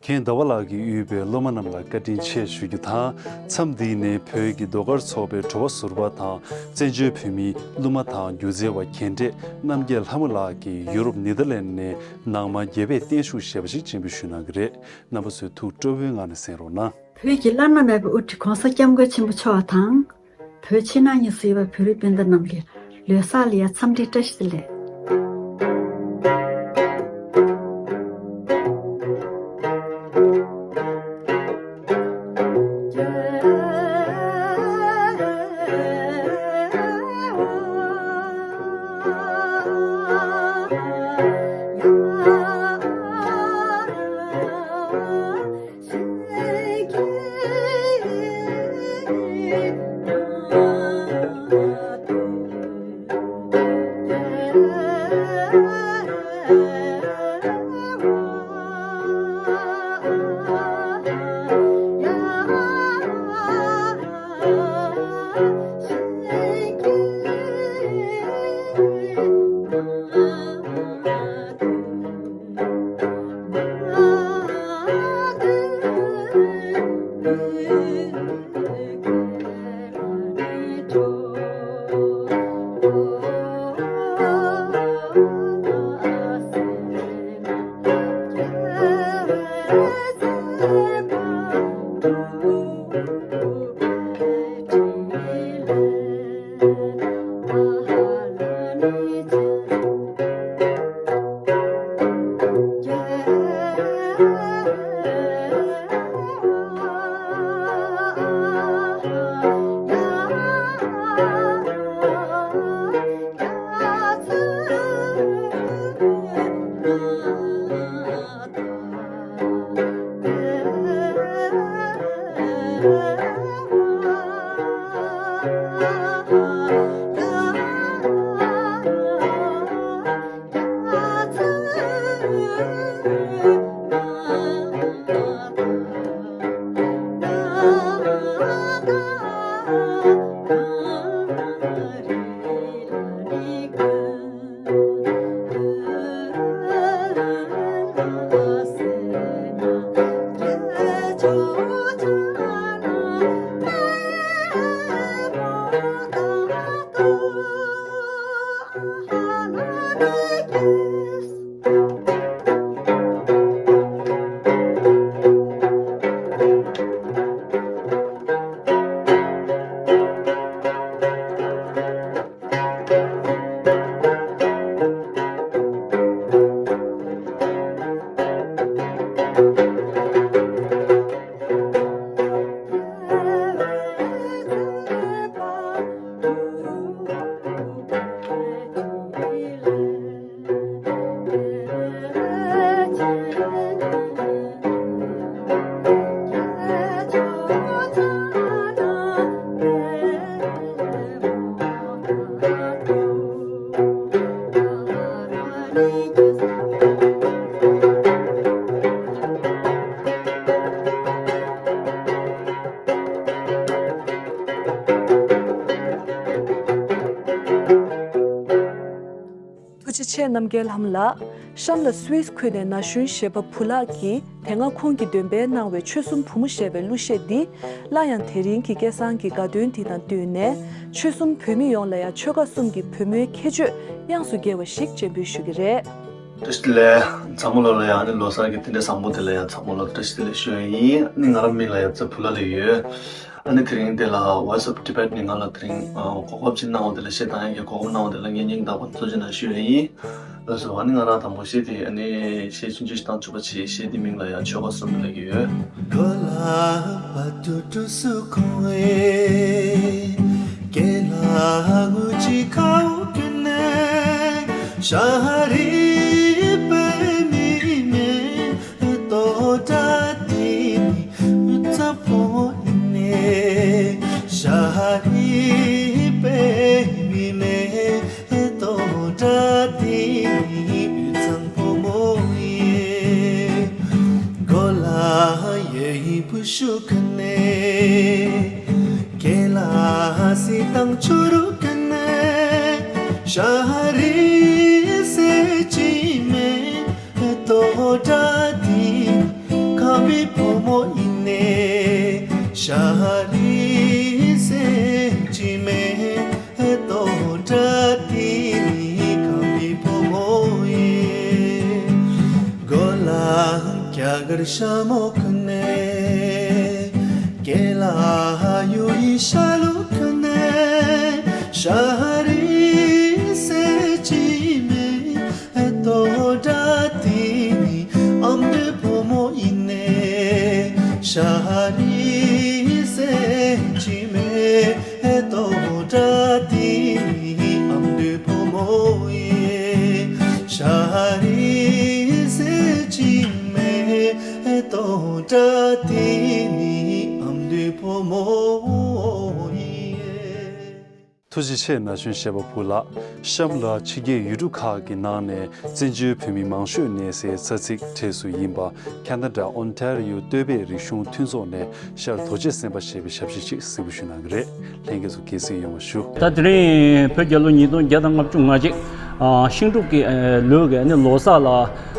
མཁན་ཟླ་བ་ལགས་ཀྱིས་དབུས་པའི་སློབ་མ་རྣམས་ལ་བཀའ་དྲིན་ཆེ་ཞུ་རྒྱུ་དང་། མཚམས་འདི་ནས་བོད་ཀྱི་ཟློས་གར་ཚོགས་པའི་དྲོ་པ་ཟུར་པ་དང་བཙན་བྱོལ་བོད་མིའི་གླུ་མ་དང་སྒྱུ་རྩལ་བ་རྒན་གྲས་རྣམ་རྒྱལ་ལྷ་མོ་ལགས་ཀྱིས་ཡུ་རོབ་ནེ་དར་ལེན་ནས་ནང་མ་རྒྱལ་པོས་བརྟན་བཞུགས་ཞེས་པ་ཞིག་སྤྱན་འབུལ་ཞུ་གནང་གི་རེད། རྣམ་པ་ཚོས་ཐུགས་སྤྲོ་བོའི་ངང་ནས་གསན་རོགས་གནང་། བོད་ཀྱི་བླ་ན་མེད་པའི་དབུ་ཁྲིད་༧གོང་ས་༧སྐྱབས་མགོན་ཆེན་པོ་མཆོག་དང་། བོད་ཕྱི་ནང་གཉིས་སུ་ཡོད་པའི་བོད་རིགས་སྤུན་ཟླ་རྣམས་ཀྱི་ལོ་གསར་ལ་ཡང་འཚམས་འདྲི་བཀྲ་ཤིས་བདེ་ལེགས། ཐུགས་རྗེ་ཆེ་རྣམ་རྒྱལ་ལྷ་མོ་ལགས། གཤམ་ལ་སུད་སི་ཁུལ་ནས་ན་གཞོན་གཞས་པ་བུ་ལགས་ཀྱིས་དེ་སྔ་ཁོང་གིས་འདོན་སྤེལ་གནང་བའི་ཆོལ་གསུམ་བུ་མོ་ཞེས་པའི་གླུ་གཞས་འདི་སླར་ཡང་དེ་རིང་གི་སྐལ་བཟང་གི་དགའ་སྟོན་འདི་དང་བསྟུན་ནས་ཆོལ་གསུམ་བོད་མི་ཡོངས་ལ་ཡང་ཆོལ་ཁ་གསུམ་གྱི་བུ་མོའི་ཁྱད་ཆོས་དབྱངས་སུ་གྱེར་བ་ཞིག་སྤྱན་འབུལ་ཞུ་གི་རེད། བཀྲ་ཤིས་བདེ་ལེགས། ཚང་མ་ལོ་ལ་ཡང་ཨ་ནི་ལོ་གསར་གྱི་དེ་འདྲའི་བཟང་པོ་དེ་ལ་ཡང་ཚང་མ་ལོ་བཀྲ་ཤིས་བདེ་ལེགས་ཞུ་ཡ་ཡིན། ཨ་ནི་ང་རང་མིང་ལ་ཡང་ཚེ་བུ་ལ་ལ་ཡོད། ཨ་ནི་དེ་རིང་འདི་ལ་Voice of Tibet ནས་ང་ལ་དེ་རིང་གོ་སྐབས་ཅིག་གནང་བ་དེ་ལ་གཞས་བཏང་ཡག་གི་གོ་སྐབས་གནང་བ་དེ་ལ་ངས་སྙིང་ཐག་པ་ནས་ཐུགས་རྗེ་གནང་ཞུ་ཡ་ཡིན། ལགས་སོ། ཨ་ནི་ང་རང་དང་པོ་གཞས་དེ་ཨ་ནི་གཞས་ཆུང་ཆུང་ཞིག་བཏང་བཅུག་པ་བྱས། གཞས་དེ་མིང་ལ་ཡང་ཆོལ་ཁ་གསུམ་ལབ་ཀྱི་ཡོད། གོ་ལ་པ་ཏུ་ཏུ་སུ་ཁོང་ཨེ། གེ་ལ་ངུ་ཅི་ཁའུ་ཀུན་ནེ། ཤ་རི་པེ་མི་མེ། ཏོ་ཏྲ་ཏི་ནི་ཙ་པོ་ནེ། ཤ་རི་པེ་མི་མེ། ཏོ་ཏྲ་ཏི་ནི་བུ་ཚང་བུ་མོ་ཡེ། གོ་ལ་ཡེ་བུ་ཤུ་ཁ་ནེ། གེ་ལ་སི་དང་ཆུ་རུ་ཁ་ནེ། ཤ་རི་སེ་ཅི་མེ། ཏོ་ཏྲ་ཏི་ཁམ་བི་བུ་མོ་ཡིན་ནེ། ཤ་རི་སེ་ཅི་མེ། ཏོ་ཏྲ་ཏི་ནི་ཁམ་བི་བུ་མོ་ཡེ། གོ་ལ་རྒྱ་གར་ཤ་མོ་ཁ་ནེ། གེ་ལ་ཡུ་ཡི་ཤ་ལུ་ཁ་ནེ། ཤ་རི་སེ་ཅི་མེ། ཏོ་ཏྲ་ཏི་ནི་ཨམ་དུ་བུ་མོ་ཡིན་ནེ། ཤ་རི་སེ་ཅི་མེ། ཏོ་ཏྲ་ཏི་ནི་ཨམ་དུ་བུ་མོ་ཡེ། ཤ་རི་སེ་ཅི་མེ། ཏོ་ཏྲ་ཏི་ནི་ཨམ་དུ་བུ་མོ་ཡེ། ཐུགས་རྗེ་ཆེ། ན་གཞོན་གཞས་པ་བུ་ལགས། གཤམ་ལ་ཕྱི་རྒྱལ་ཡུལ་གྲུ་ཁག་གི་ནང་ནས་བཙན་བྱོལ་བོད་མི་མང་ཤོས་གནས་སའི་ས་ཚིགས་གྲས་སུ་ཡིན་པ་ཁ་ན་ཌ་ཨོན་ཊ་རི་ཡོ་སྟོད་པའི་རིག་གཞུང་མཐུན་ཚོགས་ནས་ཤར་རྡོ་རྗེ་སེམས་དཔའ་ཞེས་པའི་ཞབས་ཕྱི་ཅིག་གཟིགས་འབུལ་ཞུ་གནང་གི་རེད། ལྷན་རྒྱས་ཚོ་དགྱེས་གཟིགས་ཡོང་བ་ཞུ། ད་དེ་རིང་བོད་རྒྱལ་ལོ་ཉིས་སྟོང་བརྒྱ་དང་ལྔ་བཅུ་ང་གཅིག་ཨ་ཤིང་འབྲུག་གི་ཨ་ལོའི་གི་ཨ་ནི་ལོ་གསར་ལ་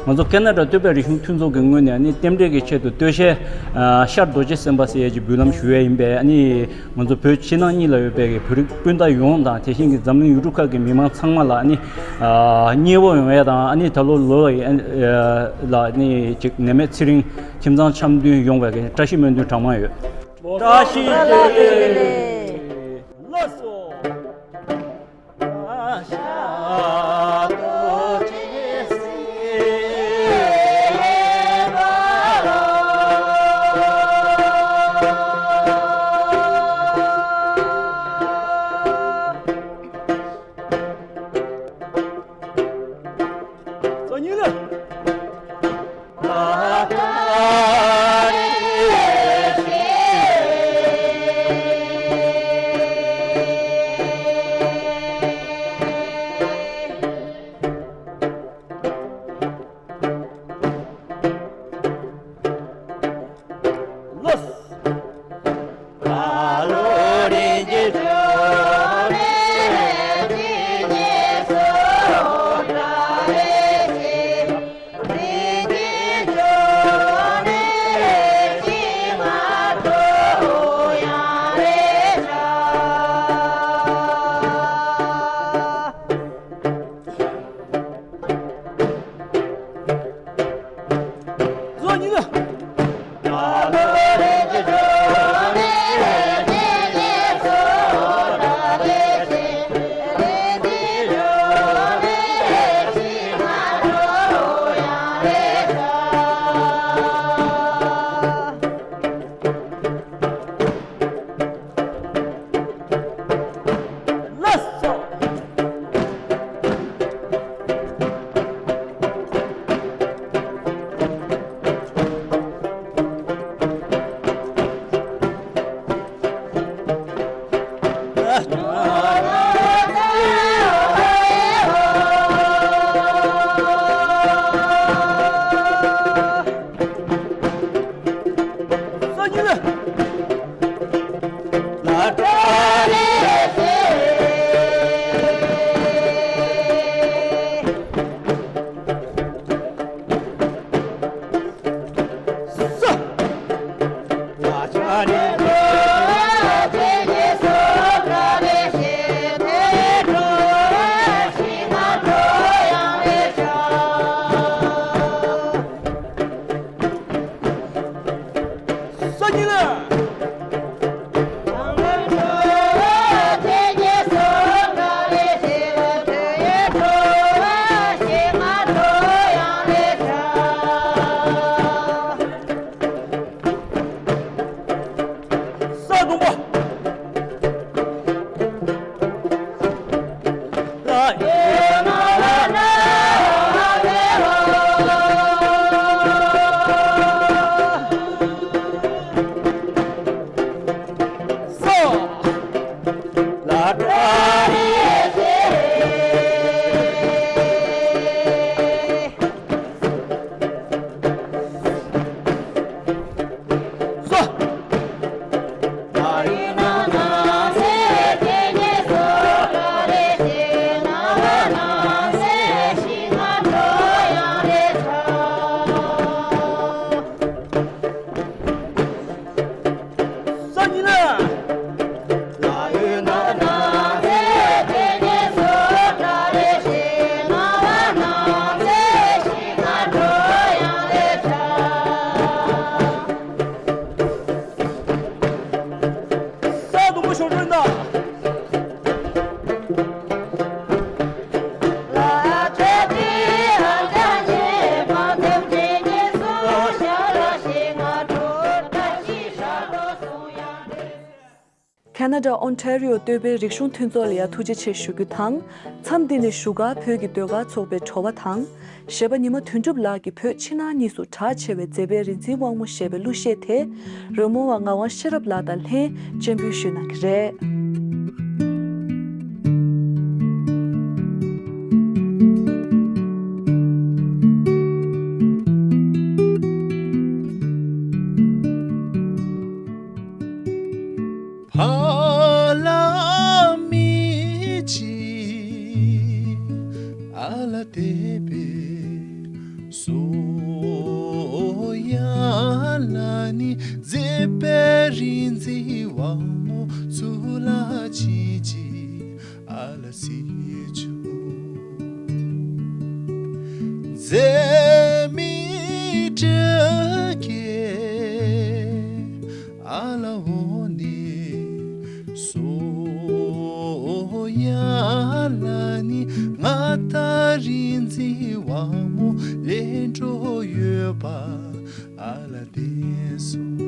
ང་ཚོ་ཁ་ན་ཌ་སྟོད་པའི་རིག་གཞུང་མཐུན་ཚོགས་ཀྱི་ངོས་ནས་ཨ་ནི་རྟེན་འབྲེལ་གྱི་ཆེད་དུ་སྟོད་གཞས་ཨ་ཤར་རྡོ་རྗེ་སེམས་དཔའ་ཟེར་ཡས་ཀྱི་འབུལ་ལམ་ཞུ་ཡས་ཡིན་པས། ཨ་ནི་ང་ཚོ་བོད་ཕྱི་ནང་གཉིས་ལ་ཡོད་པའི་བོད་རིགས་སྤུན་ཟླ་ཡོངས་དང་དེ་བཞིན་གྱི་འཛམ་གླིང་ཡུལ་གྲུ་ཁག་གི་མི་མང་ཚང་མ་ལ་ཨ་ནི་ཨ་མཉེས་པོ་ཡོང་ཡས་དང་། ཨ་ནི་ད་ལོ་ལོ་ལ་ཨ་ནི་ཅིག་ནད་མེད་ཚེ་རིང་ཁྱིམ་ཚང་འཆམ་མཐུན་ཡོང་བའི་བཀྲ་ཤིས་སྨོན་འདུན་གྲངས་མང་ཡོད། བཀྲ་ཤིས་བདེ་ལེགས། ལགས་སོ། ཁེ་ན་ཌ་ཨོན་ཊ་རི་ཡོ་སྟོད་པའི་རིག་གཞུང་མཐུན་ཚོགས་ལ་ཡང་ཐུགས་རྗེ་ཆེ་ཞུ་རྒྱུ་དང་། མཚམས་འདི་ནས་བཞུགས་སྒར་བོད་ཀྱི་ཟློས་གར་ཚོགས་པའི་དྲ་བ་དང་། གཞས་པ་ཉི་མ་དོན་གྲུབ་ལགས་ཀྱིས་བོད་ཕྱི་ནང་གཉིས་སུ་གྲགས་ཆེ་བའི་མཛེས་པའི་རིག་འཛིན་དབང་མོ་ཞེས་པའི་གླུ་གཞས་དེ། རོལ་མོ་བ་ངག་དབང་ཤེས་རབ་ལགས་དང་ལྷན་སྤྱན་འབུལ་ཞུས་གནང་གི་རེད། ཕ་ལ་མི་གཅིག་ཨ་ལ་དད་པས་གསོལ་ཡ་ལ་ནི། མཛེས་པའི་རིག་འཛིན་དབང་མོ་ཚུར་ལ་ཕྱིན་ཅིག་ཨ་ལ་སྲིད་བྱུང་། མཛེས་མའི་སྤྲིན་ཀྱིས་ཨ་ལ་འོ་ནི་གསོལ་ཡ་ལ་ནི། ང་དང་རིག་འཛིན་དབང་མོ་ལེན་འགྲོ་ཡོད་པ་ཨ་ལ་བདེན་གསུངས།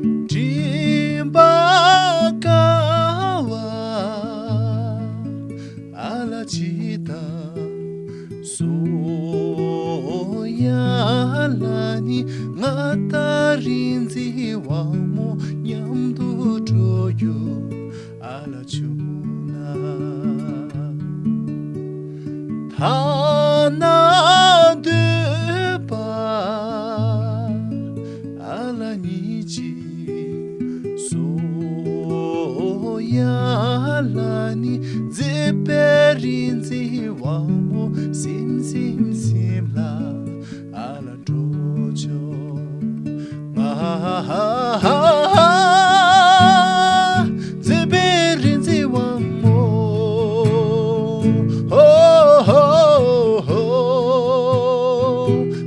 མགྲིན་པ་དཀར་བ་ཨ་ལ་ཇི་ལྟར་གསོལ་ཡ་ལ་ནི། ང་དང་རིག་འཛིན་དབང་མོ་མཉམ་དུ་འགྲོ་རྒྱུ་ཨ་ལ་བྱུང་ན། ཐ་ན་འདོད་པ་ཨ་ལ་ཉིད་ཅིག་གསོལ་ཡ་ལ་ནི། མཛེས་པའི་རིག་འཛིན་དབང་མོ་སིམ་སིམ་སིམ་ལ་ཨ་ལ་འགྲོ་ཆོག་ང་། མཛེས་པའི་རིག་འཛིན་དབང་མོ། ཧོ་ཧོ་ཧོ།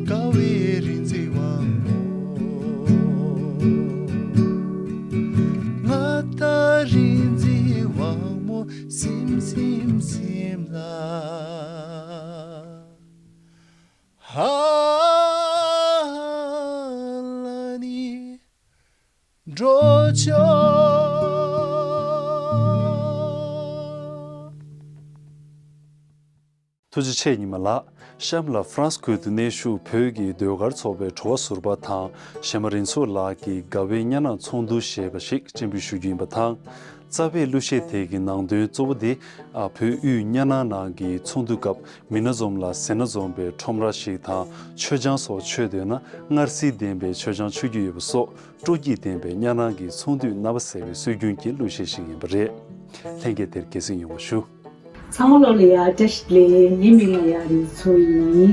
དཀར་བའི་རིག་འཛིན་དབང་མོ། ང་དང་རིག་འཛིན་དབང་མོ་སིམ་སིམ་སིམ་ལ། ཧ་ལ་ནི་འགྲོ་ཆོག་ཐུགས་རྗེ་ཆེ་ཉི་མ་ལགས། གཤམ་ལ་ཧྥ་རན་སི་ཁུལ་དུ་གནས་བཞུགས་བོད་ཀྱི་ཟློས་གར་ཚོགས་པའི་དྲ་བ་ཟུར་པ་དང་གཞས་མ་རིག་འཛིན་ལགས་ཀྱིས་དགའ་བའི་གཉའ་ནང་ཚོགས་འདུ་ཞེས་པ་ཞིག་སྤྱན་འབུལ་ཞུ་རྒྱུ་ཡིན་པ་དང་། རྩ་བའི་གླུ་གཞས་དེ་གི་ནང་དོན་གཙོ་བོ་དེ། ཨ། བོད་དབུས་གཉའ་ནང་ནང་གི་ཚོགས་འདུ་སྐབས་མི་སྣ་འཛོམས་ལ་ཟས་སྣ་འཛོམས་པའི་ཁྲོམ་ར་ཞིག་དང་། མཆོད་ཆང་སོགས་མཆོད་འདོད་ན་མངར་ཟས་ལྡན་པའི་མཆོད་ཆང་མཆོད་རྒྱུ་ཡོད་པ་སོགས་སྤྲོ་སྐྱིད་ལྡན་པའི་གཉའ་ནང་གི་ཚོགས་འདུས་རྣམ་པ་གསལ་བའི་སྲོལ་རྒྱུན་གྱི་གླུ་གཞས་ཤིག་ཡིན་པ་རེད། ལྷན་རྒྱས་དེར་དགྱེས་གཟིགས་ཡོང་བ་ཞུ། ཚང་མ་ལོ་ལ་ཡ་བཀྲ་ཤིས་བདེ་ལེགས། ངའི་མིང་ལ་ཡ་རིག་འཛིན་ཚོགས་ཡིན།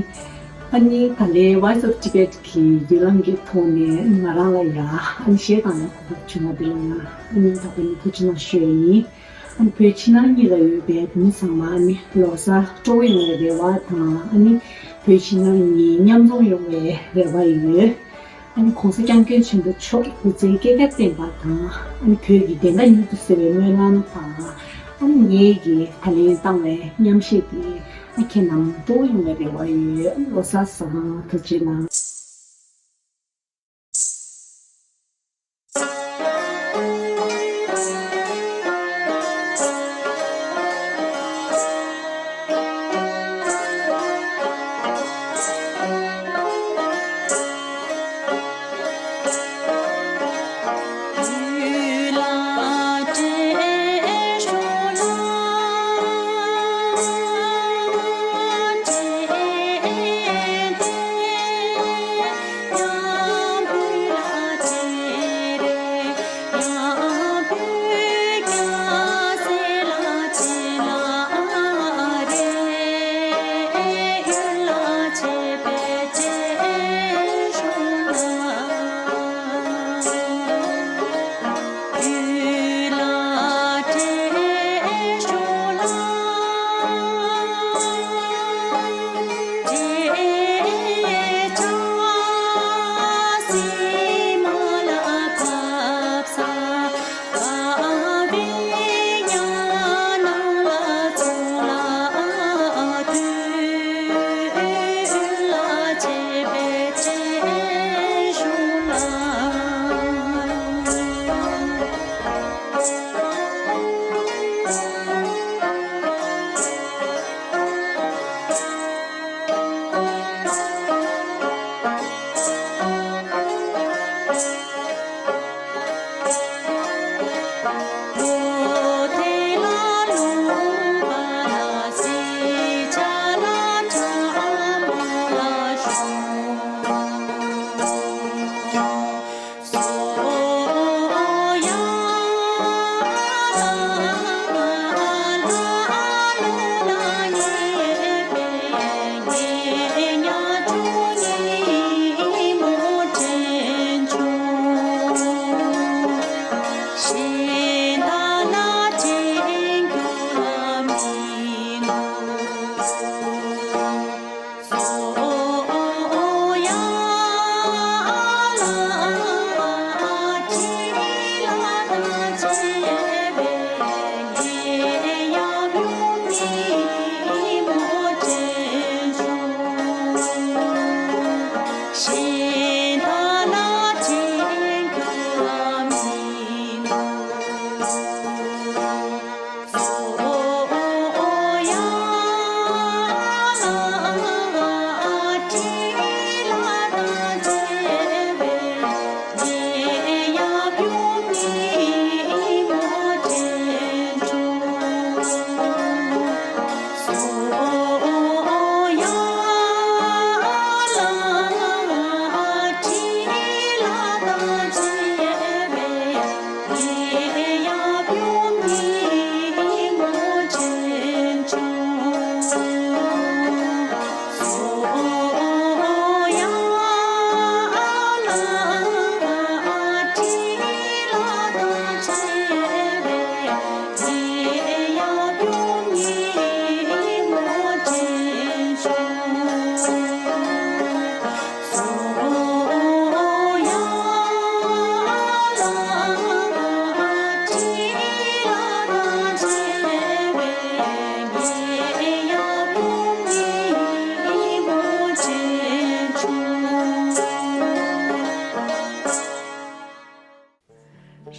ཨ་ནི་ད་ལན་Voice of Tibet གི་བརྒྱུད་ལམ་གྱི་ཐོག་ནས་ང་རང་ལ་ཡ་ཨ་ནི་གཞས་བཏང་ཡ་གོ་སྐབས་བྱུང་བ་འདི་ལ་ཡ་ཨ་ནི་ད་ལྟ་ནས་ཐུགས་རྗེ་གནང་ཞུ་ཡ་ཡིན། ཨ་ནི་བོད་ཕྱི་ནང་གཉིས་ལ་ཡོད་པའི་བོད་མི་ཚང་མ་ཨ་ནི་ལོ་གསར་སྤྲོ་བོ་ཡོང་བའི་རེ་བ་དང་ཨ་ནི་ བོད་ཕྱི་ནང་གཉིས་མཉམ་འཛོམས་ཡོང་བའི་རེ་བ་ཡོད། ཨ་ནི་གོང་ས་སྐྱབས་མགོན་ཆེན་པོ་མཆོག་སྐུ་ཚེ་བསྐལ་བརྒྱར་བརྟན་པ་དང་། ཨ་ནི་བོད་ཀྱི་བདེན་མཐའ་མྱུར་དུ་གསལ་བའི་སྨོན་ལམ་དང་། ཨ་ནི་ངེད་ཀྱིས་ད་ལན་བཏང་བའི་མཉམ་གཞས་དེ་ཨ་ཁྱེད་རྣམས་སྤྲོ་པོ་ཡོང་བའི་རེ་བ་ཡོད། ཨ་ནི་ལོ་གསར་བཟང་། ཐུགས་རྗེ་གནང་།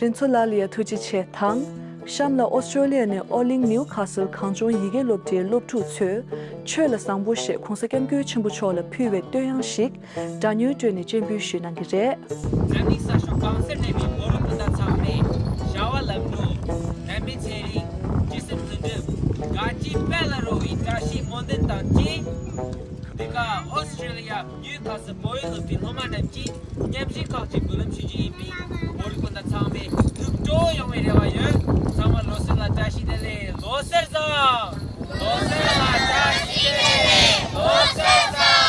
རིན་ཚོ་ལགས་ལ་ཡང་ཐུགས་རྗེ་ཆེ་དང་། གཤམ་ལ་ཨོ་སི་ཀྲོ་ལི་ཡ་ནས་ཨོ་གླིང་ནིའུ་ཁ་སལ་གངས་ལྗོངས་ཡི་གེ་སློབ་གྲྭའི་སློབ་ཕྲུག་ཚོས་ཆོས་ལ་བཟང་པོ་ཞེས་གོང་ས་སྐྱབས་མགོན་ཆེན་པོ་མཆོག་ལ་ཕུལ་བའི་བསྟོད་དབྱངས་ཤིག་སྒྲ་སྙན་བསྐྲུན་ནས་སྤྱན་འབུལ་ཞུས་གནང་གི་རེད། འཛམ་གླིང་ས་ཕྱོགས་གང་སར་གནས་པའི་མོ་རང་སྤུན་ཟླ་ཚང་མས་བྱ་བ་ལམ་འགྲོ། དད་པའི་ཚེ་རིང་། ཇི་སྲིད་དོན་འགྲུབ། དགའ་སྐྱིད་དཔལ་ལ་རོལ་བའི་བཀྲ་ཤིས་སྨོན་འདུན་དང་བཅས། འདི་ག་ཨོ་སི་ཀྲོ་ལི་ཡ་ནིའུ་ཁ་སལ་བོད་ཡིག་སློབ་གྲྭའི་སློབ་མ་རྣམས་ཀྱིས་མཉམ་ཞུགས་ཁག་ཅིག་འབུལ་ལམ་ཞུ་རྒྱུ་ཡིན་པས། མོ་རང་སྤུན་ཟླ་ཚང་མས་ཐུགས་སྤྲོ་ཡོང་བའི་རེ་བ་ཡོད། ཚང་མ་ལོ་གསར་ལ་བཀྲ་ཤིས་བདེ་ལེགས། ལོ་གསར་བཟང་། ལོ་གསར་ལ་བཀྲ་ཤིས་བདེ་ལེགས། ལོ་གསར་བཟང་།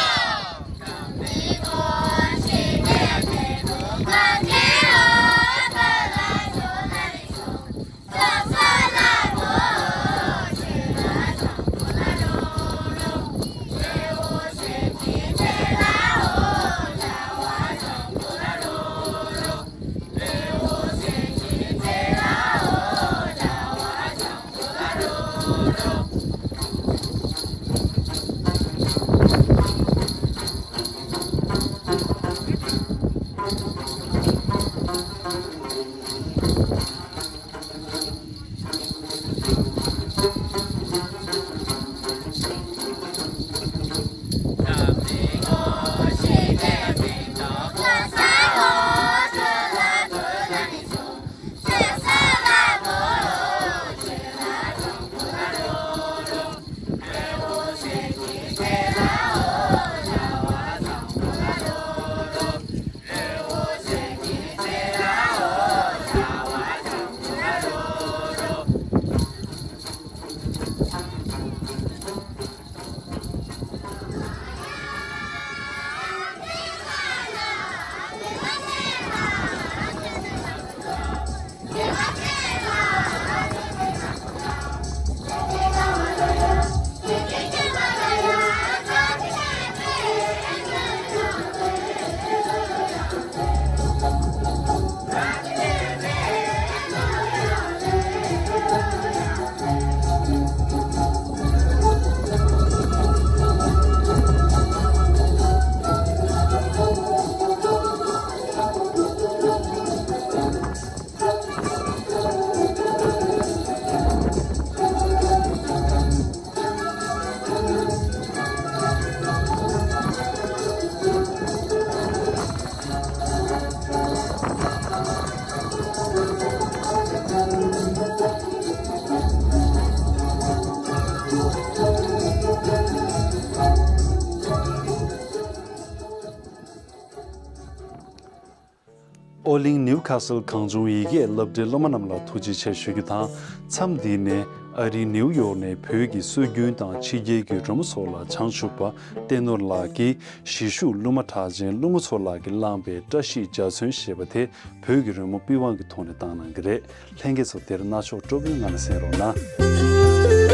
ཨོ་གླིང་ནིའུ་ཁ་སལ་གངས་ལྗོངས་ཡི་གེ་བསླབ་གྲྭའི་སློབ་མ་རྣམས་ལ་ཐུགས་རྗེ་ཆེ་ཞུ་རྒྱུ་དང་། མཚམས་འདི་ནས་ཨ་རིའི་ནིའུ་ཡོག་ནས་བོད་ཀྱི་སྲོལ་རྒྱུན་དང་ཕྱི་རྒྱལ་གྱི་རི་མོ་སོགས་ལ་བྱང་ཆུབ་པ་བསྟན་ནོར་ལགས་ཀྱིས་གཞིས་བཞུགས་གླུ་མ་གྲགས་ཅན་ཀླུ་མོ་མཚོ་ལགས་ཀྱིས་བླངས་པའི་བཀྲ་ཤིས་འཇའ་ཚོན་ཞེས་པ་དེ་བོད་ཀྱི་རི་མོ་པི་ཝང་གི་ཐོག་ནས་བཏང་གནང་གི་རེད། ལྷན་རྒྱས་ཚོ་དེར་སྣ་ཚོགས་སྤྲོ་པོའི་ངང་ནས་གསན་རོགས་གནང་།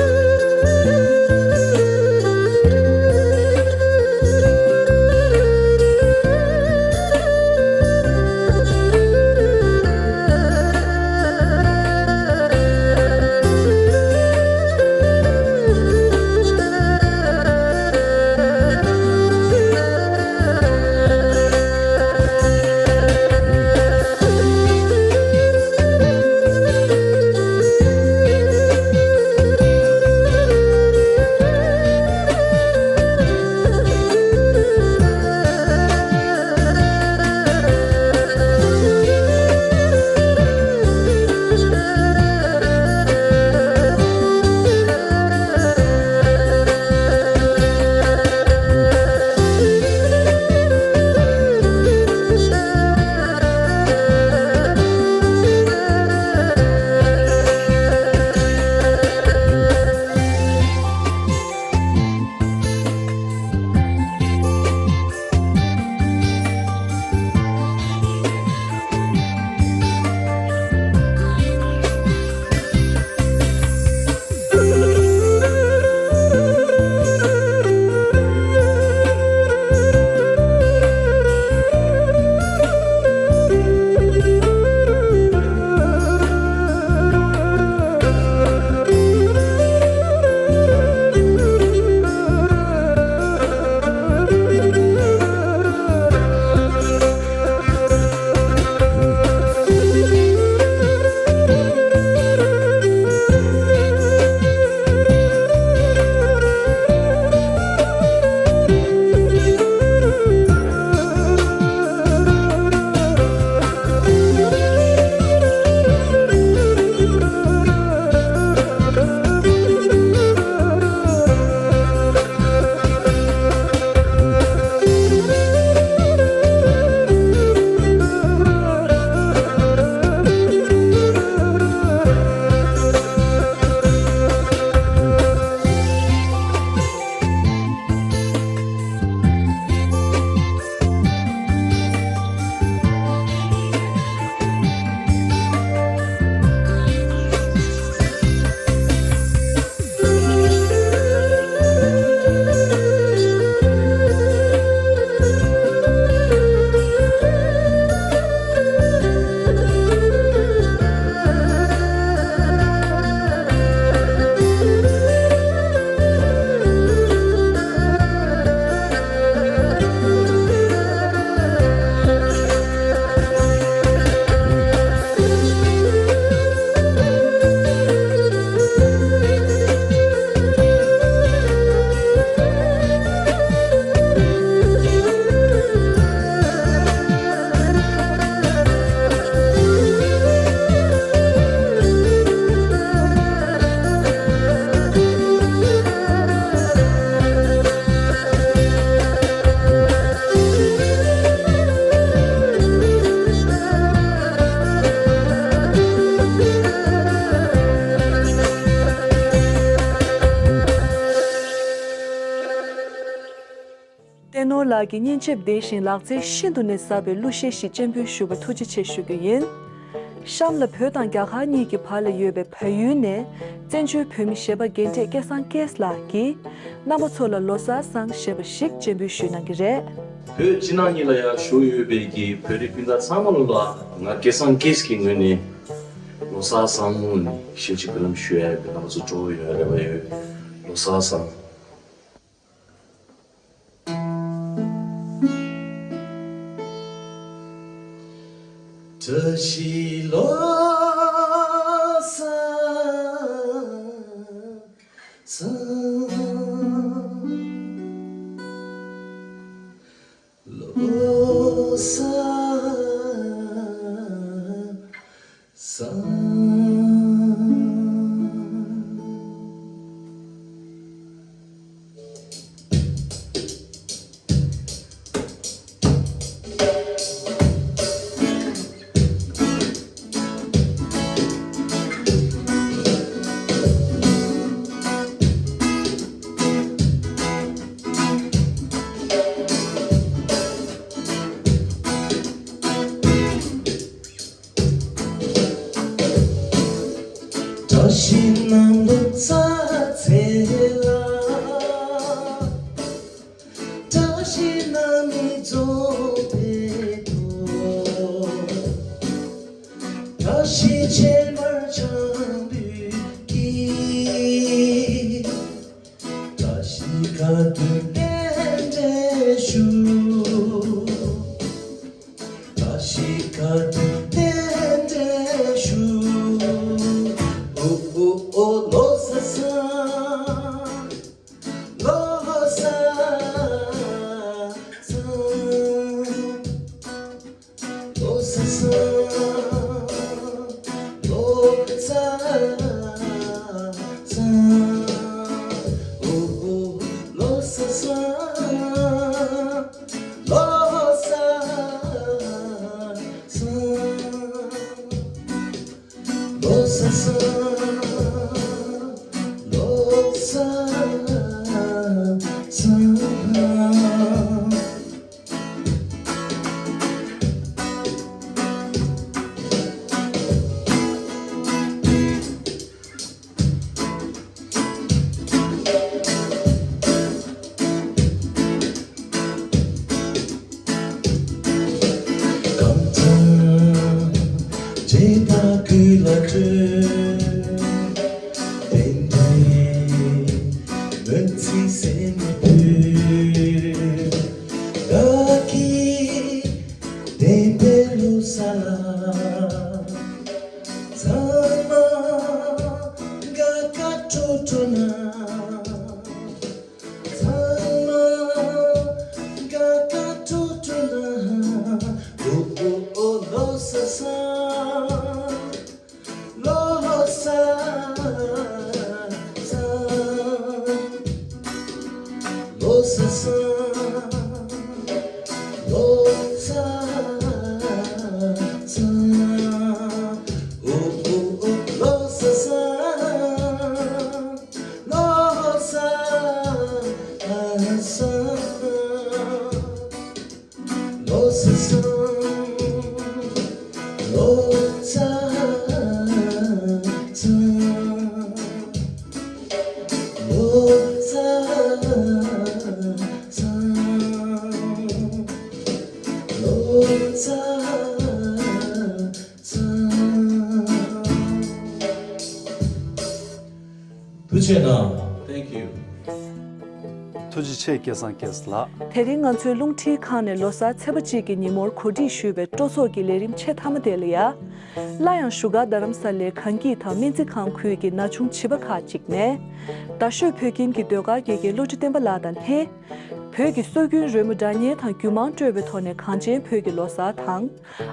བསྟན་ནོར་ལགས་ཀྱིས་མཉེན་ཆས་བདེ་ཞིང་ལག་རྩལ་ཤིན་ཏུ་ནས་ཟབ་པའི་གླུ་གཞས་ཤིག་སྤྱན་འབུལ་ཞུ་བར་ཐུགས་རྗེ་ཆེ་ཞུ་རྒྱུ་ཡིན། གཤམ་ལ་བོད་དང་རྒྱ་གར་གཉིས་ཀྱི་བར་ལ་ཡོད་པའི་བལ་ཡུལ་ནས་བཙན་བྱོལ་བོད་མི་གཞས་པ་རྒན་གྲས་སྐལ་བཟང་སྐྱིད་ལགས་ཀྱིས་རྣམ་པ་ཚོ་ལ་ལོ་གསར་བཟང་ཞེས་པ་ཞིག་སྤྱན་འབུལ་ཞུས་གནང་གི་རེད། བོད་ཕྱི་ནང་གཉིས་ལ་ཡང་བཞུགས་ཡོད་པའི་གི་བོད་རིགས་སྤུན་ཟླ་ཚང་མ་ལ་ང་སྐལ་བཟང་སྐྱིད་ཀྱི་ངོས་ནས་ལོ་གསར་བཟང་ནས་ཞེས་ཅིག་སྨོན་ལམ་ཞུ་ཡ་ཡོད། རྣམ་པ་ཚོ་སྤྲོ་བོ་ཡོད་རེ་བ་ཡོད། ལོ་གསར་བཟང་། བཀྲ་ཤིས་ལོ་གསར་བཟང་། ལོ་གསར་བཟང་། ཞིག་རྣམ་སྨིན་རྫོགས་པའི་ཐོག་བཀྲ་ཤིས་འཆར་མར་འཆང་བུའི་དཀྱིལ། བཀྲ་ཤིས་ཁ་ཏོན་རྟེན་འབྲེལ་ཞུ། བཀྲ་ཤིས་ཁ་ཏོན་རྟེན་འབྲེལ་ཞུ། ཨོ་ཨོ་ཨོ་ལོ་ས་ས། ལོ་ས་ས། ལོ་ས་ས། ལོ་ས་ས། ཨོ་ཨོ་ལོ་ས་ས། ལོ་ས་ས། ལོ་ས་ས། ལོ་ས་ས། ཚང་མ་དགའ་དགའ་སྤྲོ་སྤྲོ་ན། ཚང་མ་དགའ་དགའ་སྤྲོ་སྤྲོ་ན། ཨོ་ཨོ་ཨོ་ལོ་ས་ས། ལོ་ས་ས། ལོ་ས་ས། ལོ་ས་ས། ཨོ་ཨོ་ཨོ་ལོ་ས་ས། ལོ་ས་ས། ལོ་ས་ས། ལོ་ས་ས། ལོ་ས་ས། ལོ་ས་ས། ཐུགས་རྗེ་གནང་། Thank you. ཐུགས་རྗེ་ཆེ་སྐལ་བཟང་སྐལ་བཟང་ལགས། དེ་རིང་ང་ཚོའི་རླུང་འཕྲིན་ཁང་ནས་ལོ་གསར་ཚེས་པ་གཅིག་གི་ཉིན་མོར་གོ་སྒྲིག་ཞུས་པའི་སྤྲོ་ཚོགས་ཀྱི་ལས་རིམ་ཆེས་མཐའ་མ་དེ་ལ་ཡ། སླར་ཡང་བཞུགས་སྒར་རྡ་རམ་ས་ལའི་གངས་སྐྱིད་དང་སྨན་རྩིས་ཁང་ཁུལ་གྱི་ན་ཆུང་བྱིས་པ་ཁག་ཅིག་ནས། རྡ་ཤོད་བོད་ཁྱིམ་གྱི་ཟློས་གར་དགེ་རྒན་བློ་གྲོས་བསྟན་པ་ལགས་དང་ལྷན། བོད་ཀྱི་སྲོལ་རྒྱུན་རོལ་མོ་སྒྲ་སྙན་དང་རྒྱུད་མང་དཀྲོལ་བའི་ཐོག་ནས་གངས་ཅན་བོད་ཀྱི་ལོ་གསར་དང་།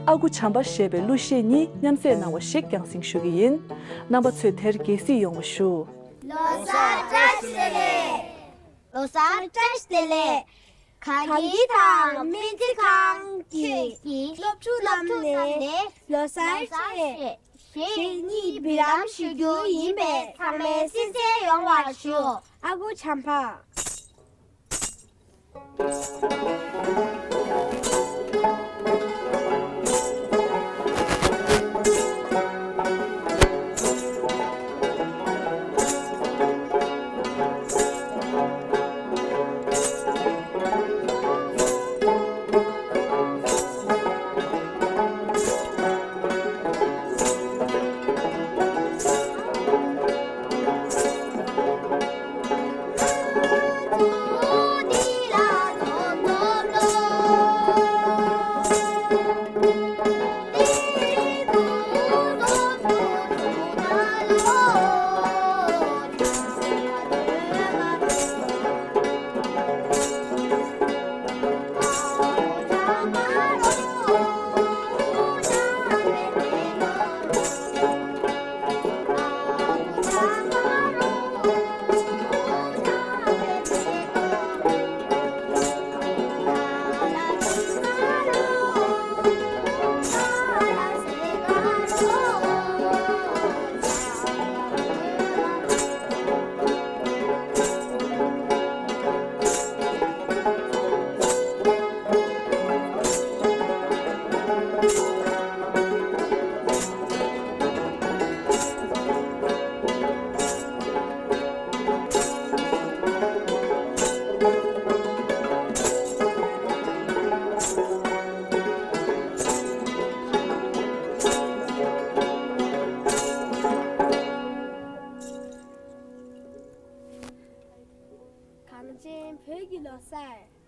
ཨ་ཁུ་བྱམས་པ་ཞེས་པའི་གླུ་གཞས་གཉིས་མཉམ་བསྲེས་གནང་བ་ཞིག་རྒྱང་སྲིང་ཞུ་གི་ཡིན། རྣམ་པ་ཚོས་དེར་དགྱེས་གཟིགས་ཡོང་བ་ཞུ། ལོ་གསར་བཀྲ་ཤིས་བདེ་ལེགས། ལོ་གསར་བཀྲ་ཤིས་བདེ་ལེགས། གངས་སྐྱིད་དང་སྨན་རྩིས་ཁང་གི་སློབ་ཕྲུག་རྣམས་ནས་ལོ་གསར་བཅས་ཞེས་ཉིད་འབུལ་ལམ་ཞུ་རྒྱུ་ཡིན་པས་ཚང་མས་གསན་གཟིགས་ཡོང་བ་ཞུ། ཨ་ཁུ་བྱམས་པ། བོད་ཀྱི་ལོ་གསར།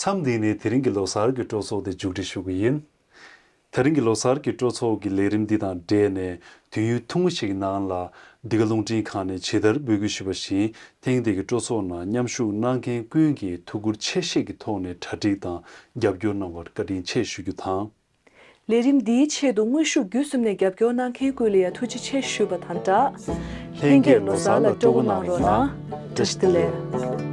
མཚམས་འདི་ནས་དེ་རིང་གི་ལོ་གསར་གྱི་སྤྲོ་ཚོགས་དེ་མཇུག་སྒྲིལ་ཞུ་གི་ཡིན། དེ་རིང་གི་ལོ་གསར་གྱི་སྤྲོ་ཚོགས་ཀྱི་ལས་རིམ་འདི་དང་འབྲེལ་ནས། དུས་ཡུན་ཐུང་ངུ་ཞིག་གི་ནང་ལ་འདི་ག་རླུང་འཕྲིན་ཁང་ནས་ཇི་ལྟར་འབོད་སྐུལ་ཞུས་པ་བཞིན། ཐེངས་འདི་གི་སྤྲོ་ཚོགས་ནང་མཉམ་ཞུགས་གནང་མཁན་ཀུན་གྱིས་ཐུགས་ཁུར་ཆེ་བཞེས་ཀྱི་ཐོག་ནས་གྲ་སྒྲིག་དང་རྒྱབ་སྐྱོར་གནང་བར་བཀའ་དྲིན་ཆེ་ཞུ་རྒྱུ་དང་། ལས་རིམ་འདིའི་ཆེད་དུ་དངོས་ཤུགས་བརྒྱུད་གསུམ་ནས་རྒྱབ་སྐྱོར་གནང་མཁན་ཀུན་ལ་ཡང་ཐུགས་རྗེ་ཆེ་ཞུས་པ་དང་སྦྲགས། ལྷན་རྒྱས་ལོ་གསར་ལ་སྤྲོ་པོ་གནང་རོགས་གནང་། བཀྲ་ཤིས་བདེ་ལེགས།